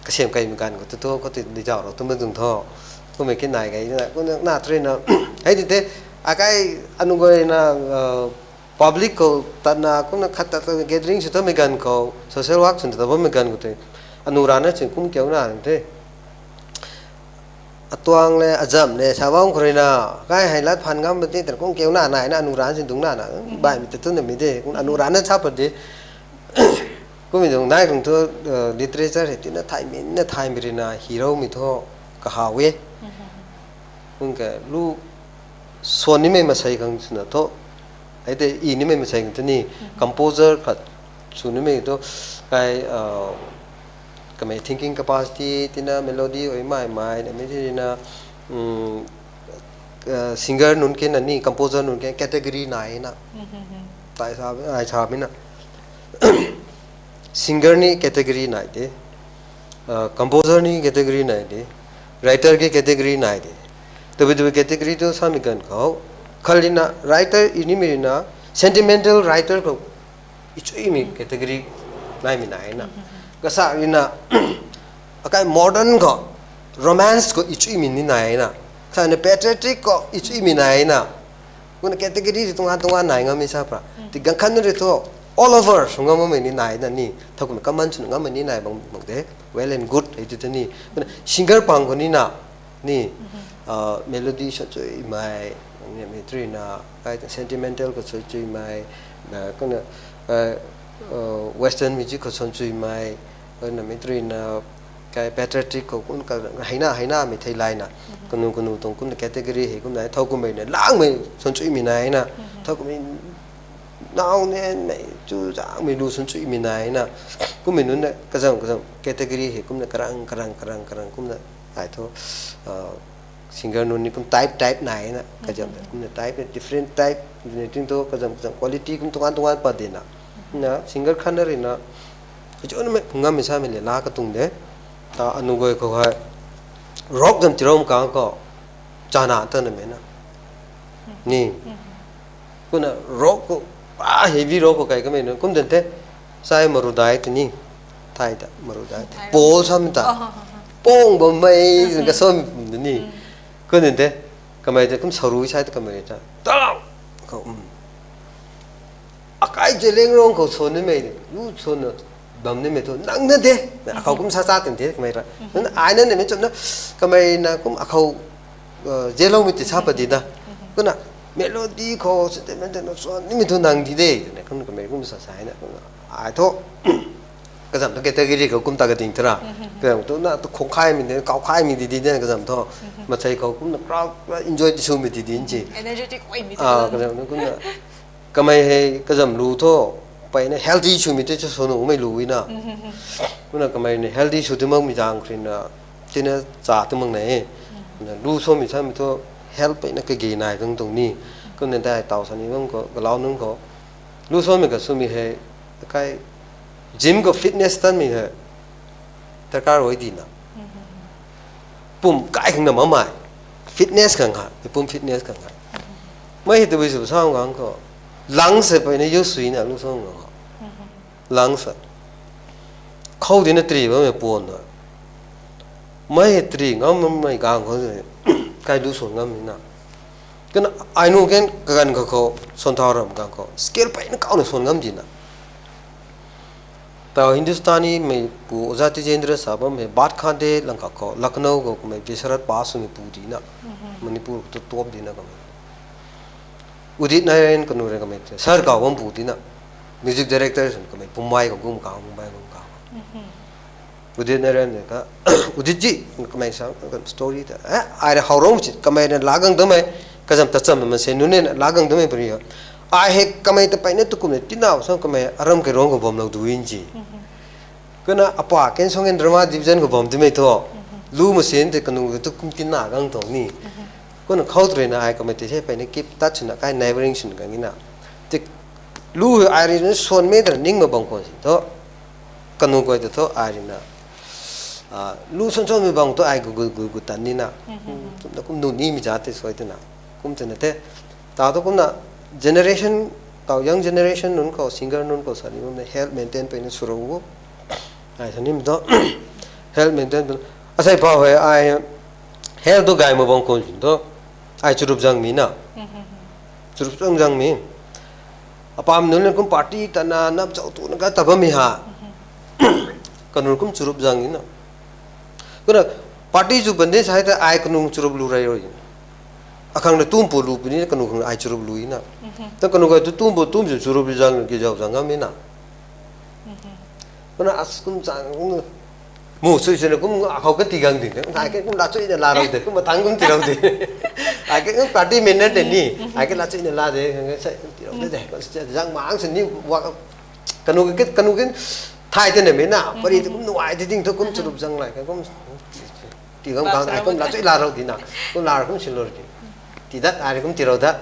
Kasem kaimei ganv khou tu thu, khou tei di zauc rou tumei tuang tho. Kummei ki nai gay na, kumna na tei rui na. Hei di the, akai anu guay na, public khou tatna, kumna khat tat gathering sw tamei ganv khou, social work sw ta bammei ganv khou tei. Anu rana ching kum kiu na the. Atuang le, azam le, sa bam khou rui na, kai hei lat phaan ngam ba ti, tei kum kiu na, nai na, anu rana ching dung na na, baihmei ta tu na mi de, kum anu rana cha pat de. Kummei tuang nai tuang thu, literature hei tina thaymei, na thaymei rui na, hiroumei thu, kahaw e. Kum ka lu swan nimei masei khang swna thu, hei tei i nimei masei khang thu ni, composer khat sw nimei thu, kai, kamei thinking capacity tina melody oi mai mai na mi tina, singer nunc ke na ni composer nunc ke category nai na. Tai sa, ai sa mi na. Singer ni category nai de, composer ni category nai de, writer ki category nai de. Tabui tabui category tu samei ganv khou, khalina writer i nimei rui na, sentimental writer khou, i chuimei category naimei nai na. Kasa rui na, akai modern khou, romance khou i chuimei ni nai na. Kasa na patriotic khou i chuimei nai na. Kumna category ri tuang tuang nai ngammei sa pra. Ti ganv khat na ri thu, all over sw ngammei ni nai na ni. Thowkumna common sw ngammei ni nai bang bang de. Well and good hei tu ta ni. Kumna singer pang khou ni na. Ni, melody sw chuimei, mi tei rui na, kai sentimental khou sw chuimei, kumna, western music khou sw chuimei, kumna mi tei rui na, kai patriotic khou kum ka, hei na, hei na mi thei lai na. Kanu kanu tuang kumna category hei kumna, thowkumhmei na, langmei sw chuimei nai na. Thowkumhmei, nau nenmei, chuzaenghmei lu sw chuimei nai na. Kummei nunc na, kazam kazam category hei kumna karang, karang, karang, karang kumna, ai thu, singer nunc ni kum type type nai na, kazam kumna type, different type, ni ting thu kazam kazam quality kum tuang tuang pat de na. Na, singer khat na rui na, kachunmei, ngammei samei le la katuang de. Ta anu guay khou hei, rock zam tiroum kang khou, chana ta na mei na. Ni. Kumna rock khou, heavy rock khou kai kamei nunc kum den the, sai Marudai tei ni, thai ta Marudai tei, Paul samei ta, pang bammei, kasam ni. Kum den the, kamei tei kum sarui sai ta kamei ta, ta, khou, akai Zeliangrong khou swan nimei, lu swanna bam nimei thu, nang na de, akhou kum sa cha tin the kamei ra. Nang ai na nimei chumna, kamei na kum akhou, zeloumei ti sa pat di na. Kumna, melody khou, sentimental na swan nimei thu nang di de, twna kum kamei kum sa sai na, kumna, ai thu, kazam thu category khou kum ta kading thara. Kazam thu na, tu khong khaimei de, kau khaimei di di de, kazam thu. Masei khou kumna crowd, enjoy ti swmei ti di nchi. Energetic oimei ta. Kazam thu kumna, kamei hei kazam lu thu, peyna healthy swmei tei chu sw nuhmei lu na. Kumna kamei ni healthy sw ti makmei zaeng khou rui na, tina cha ti mak na e. Lu swmei samei thu, health peyna kage nai kang tuang ni. Kumna dai taw sa ni bam khou, galau nunc khou. Lu swmei ka swmei hei, akai gym khou fitness tanmei hei darkar oi di na. Pum kai khang na mamei. Fitness khang ha, mipum fitness khang ha. Mei hei tabui sw sa gang khou, lungs hei peyna use sw na lu sw gang khou. Lungs hei. Khou di na tri bammei puan na. Mei hei tri ngammei gang khou, kai lu swan ngam ni na. Kumna ai nu ken kaganv khou khou, swan thau ram gang khou, scale peyna kauna swan ngam di na. Tau Hindustani mei pu Oja Tijendra sa bammei Bhat Khande lang kha khou, Lucknow khou kamei Visarath Pass swmei pu di na. Manipur khou tu top di na kamei. Udit Narayan kanu rui kamei te, sir kau bam pu di na. Music director swn kamei Mumbai khou gum kau, Mumbai gum kau. Udit Narayan ka, Udit ji, kamei sa, story ta, ai rui how rong si, kamei rui la gang damei, kazam ta cham ma se, nunc na la gang damei pari ho. Ai hei kamei ta peyna tu kumna, tina sa kamei aram kei rong khou bamlou du nchi. Kumna apa ken song en drama division khou bam timei thu. Lu ma sen tei kanu tu kum tina gang tuang ni. Kumna khou tu rui na ai kamei tei se peyna keep touch swna kai neighboring swn gang na. Ti lu ai rui na swanmei ta ning ma bam khwan si thu. Kanu guay ta thu ai rui na. Lu swan swanmei bam thu ai gu gu gu gu tan ni na. Kumna kum nu nimei za tei soi twna. Kum twna the. Ta thu kumna generation Tau young generation nunc khou, singer nunc khou sa ni bam de, health maintain peyna sw rou o. Ai sa ni to, health maintain peyna. Asei pau hei ai health tu gay mak bam khou sin to, ai churup zang mi na. Churup zang zang mi. Apam nunc le kum party tana nap zau tu na ka ta bam mi ha. Kanu kum churup zang ni na. Kuna party zu bande sai ta ai kanu churup lu rai rui. Akhang na tumpu lu puni kanu khang ai churup lu na. Ta kanu ga tu tumpu tum zu churup zang ki zau zang ngam mi na. Kuna as kum zang mu sui sui na kum akhou ka tigang di. Ai ke kum la chui na la rou de, kum matang kum ti rou de. Ai ke kum party manner de ni. Ai ke la chui na la de, sai kum ti rou de de. Zang mang sini wa kanu ke, kanu ke thai te na mi na, pari tu kum nuai ti ding tu kum churup zang lai, kum ti kum kang ai kum la chui la rou di na, kum la kum silor di. Ti dat ai kum ti rou dat,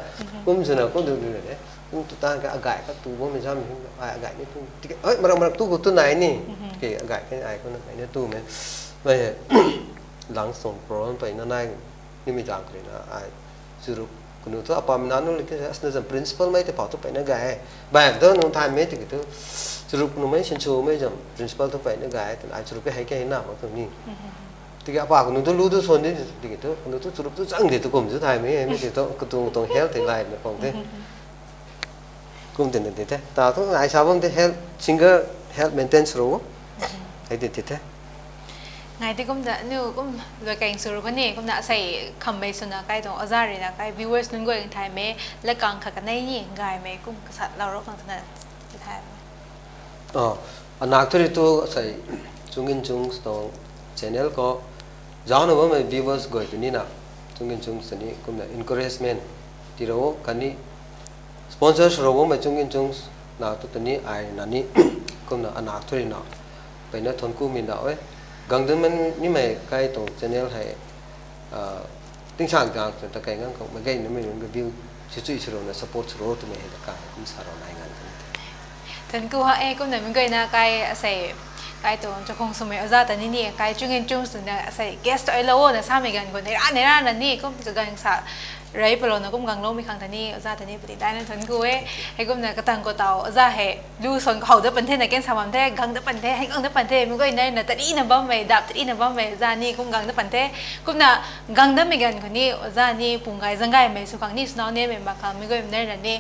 kum suna kum du du de. Kum tu tan ka agai ka tu bam mi zam mi, ai agai ni tu. Ti ke, oi, marak marak tu gu tu nai ni. Ke agai ke ai kum nai ni tu me. Mai lang song problem peyna nai ni mi zang kri na ai. Churup kanu tu apam na nu le ke asna zam principal mei te pau tu peyna gay. Bai tu nung thaymei ti ki tu. Churup kanu mei sinchu mei zam principal tu peyna gay. Tan ai churup ke hei ke hei na mak tu ni. Tiki apa kanu tu lu tu son di, tiki tu, kanu tu churup tu zang di tu kum tu thaymei, mi ti tu, katu tuang health te lai na kong te. Kum ti na di the. Ta tu ai sa bam te health, singer health maintain sw rou o. Hei di ti the. Ngai ti kum ta, nu kum loi kaeng sw rou kani, kum na asei khammei swna kai tuang oza rui na kai viewers nunc guay thaymei, la kang kha kanei ni, gaymei kum kasat lou rou khang twna, ti thaymei. Anak thu ri tu asei Chungin Chungs tuang channel khou zaucna bammei viewers guay tu ni na, Chungin Chungs ta ni kumna encouragement ti rou kani, sponsor sw rou bammei Chungin Chungs na tu ta ni ai na ni, kumna anak thu ri na, peyna thuanc ku mi na e, gang dun man nimei kai tuang channel hei, tingsaeng zaeng ta kai ngang khou mei gay na mei nunc ka view si chui sw rou na support sw rou twmei hei ta kai kum sa rou nai ngan the. Thuanc ku ha e, kumna mei guayna kai asei, kai tuang Chakhong swmei oza ta ni ni, kai Chungin Chungs twna asei guest ai lou o na samei ganv khou neira neira na ni, kum kaganv sa rei palouna kum gangloumei khang ta ni, oza ta ni pati daina thuanc ku e. Hei kumna katang khou tau oza hei lu son khou da pan the na ken sa bam the, gang da pan the, hei gang da pan the, mei guayna na tarina bammei, dap tarina bammei oza ni kum gang da pan the. Kumna gang dammei ganv khou ni oza ni pung gay zang gaymei sw khang ni, swnau nianmei mak khang mei guayna na ni,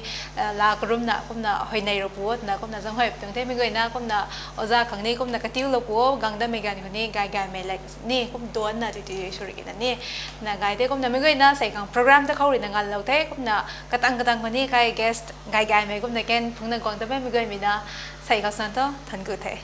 la karumna kumna huayney rou pu o twna kumna zang huay tuang the, mei guayna kumna oza khang ni kumna katiulou pu o, gang dammei ganv khou ni gay gaymei lak ni kum duanna ti ti sw ri na ni, na gay the. Kumna mei guayna sei khang program ta khou rui na nganlou the, kumna katang katang khou ni kai guest gay gaymei kumna ken phungna guang ta mei, mei guaymei na sei khou san thu thuanc ku the.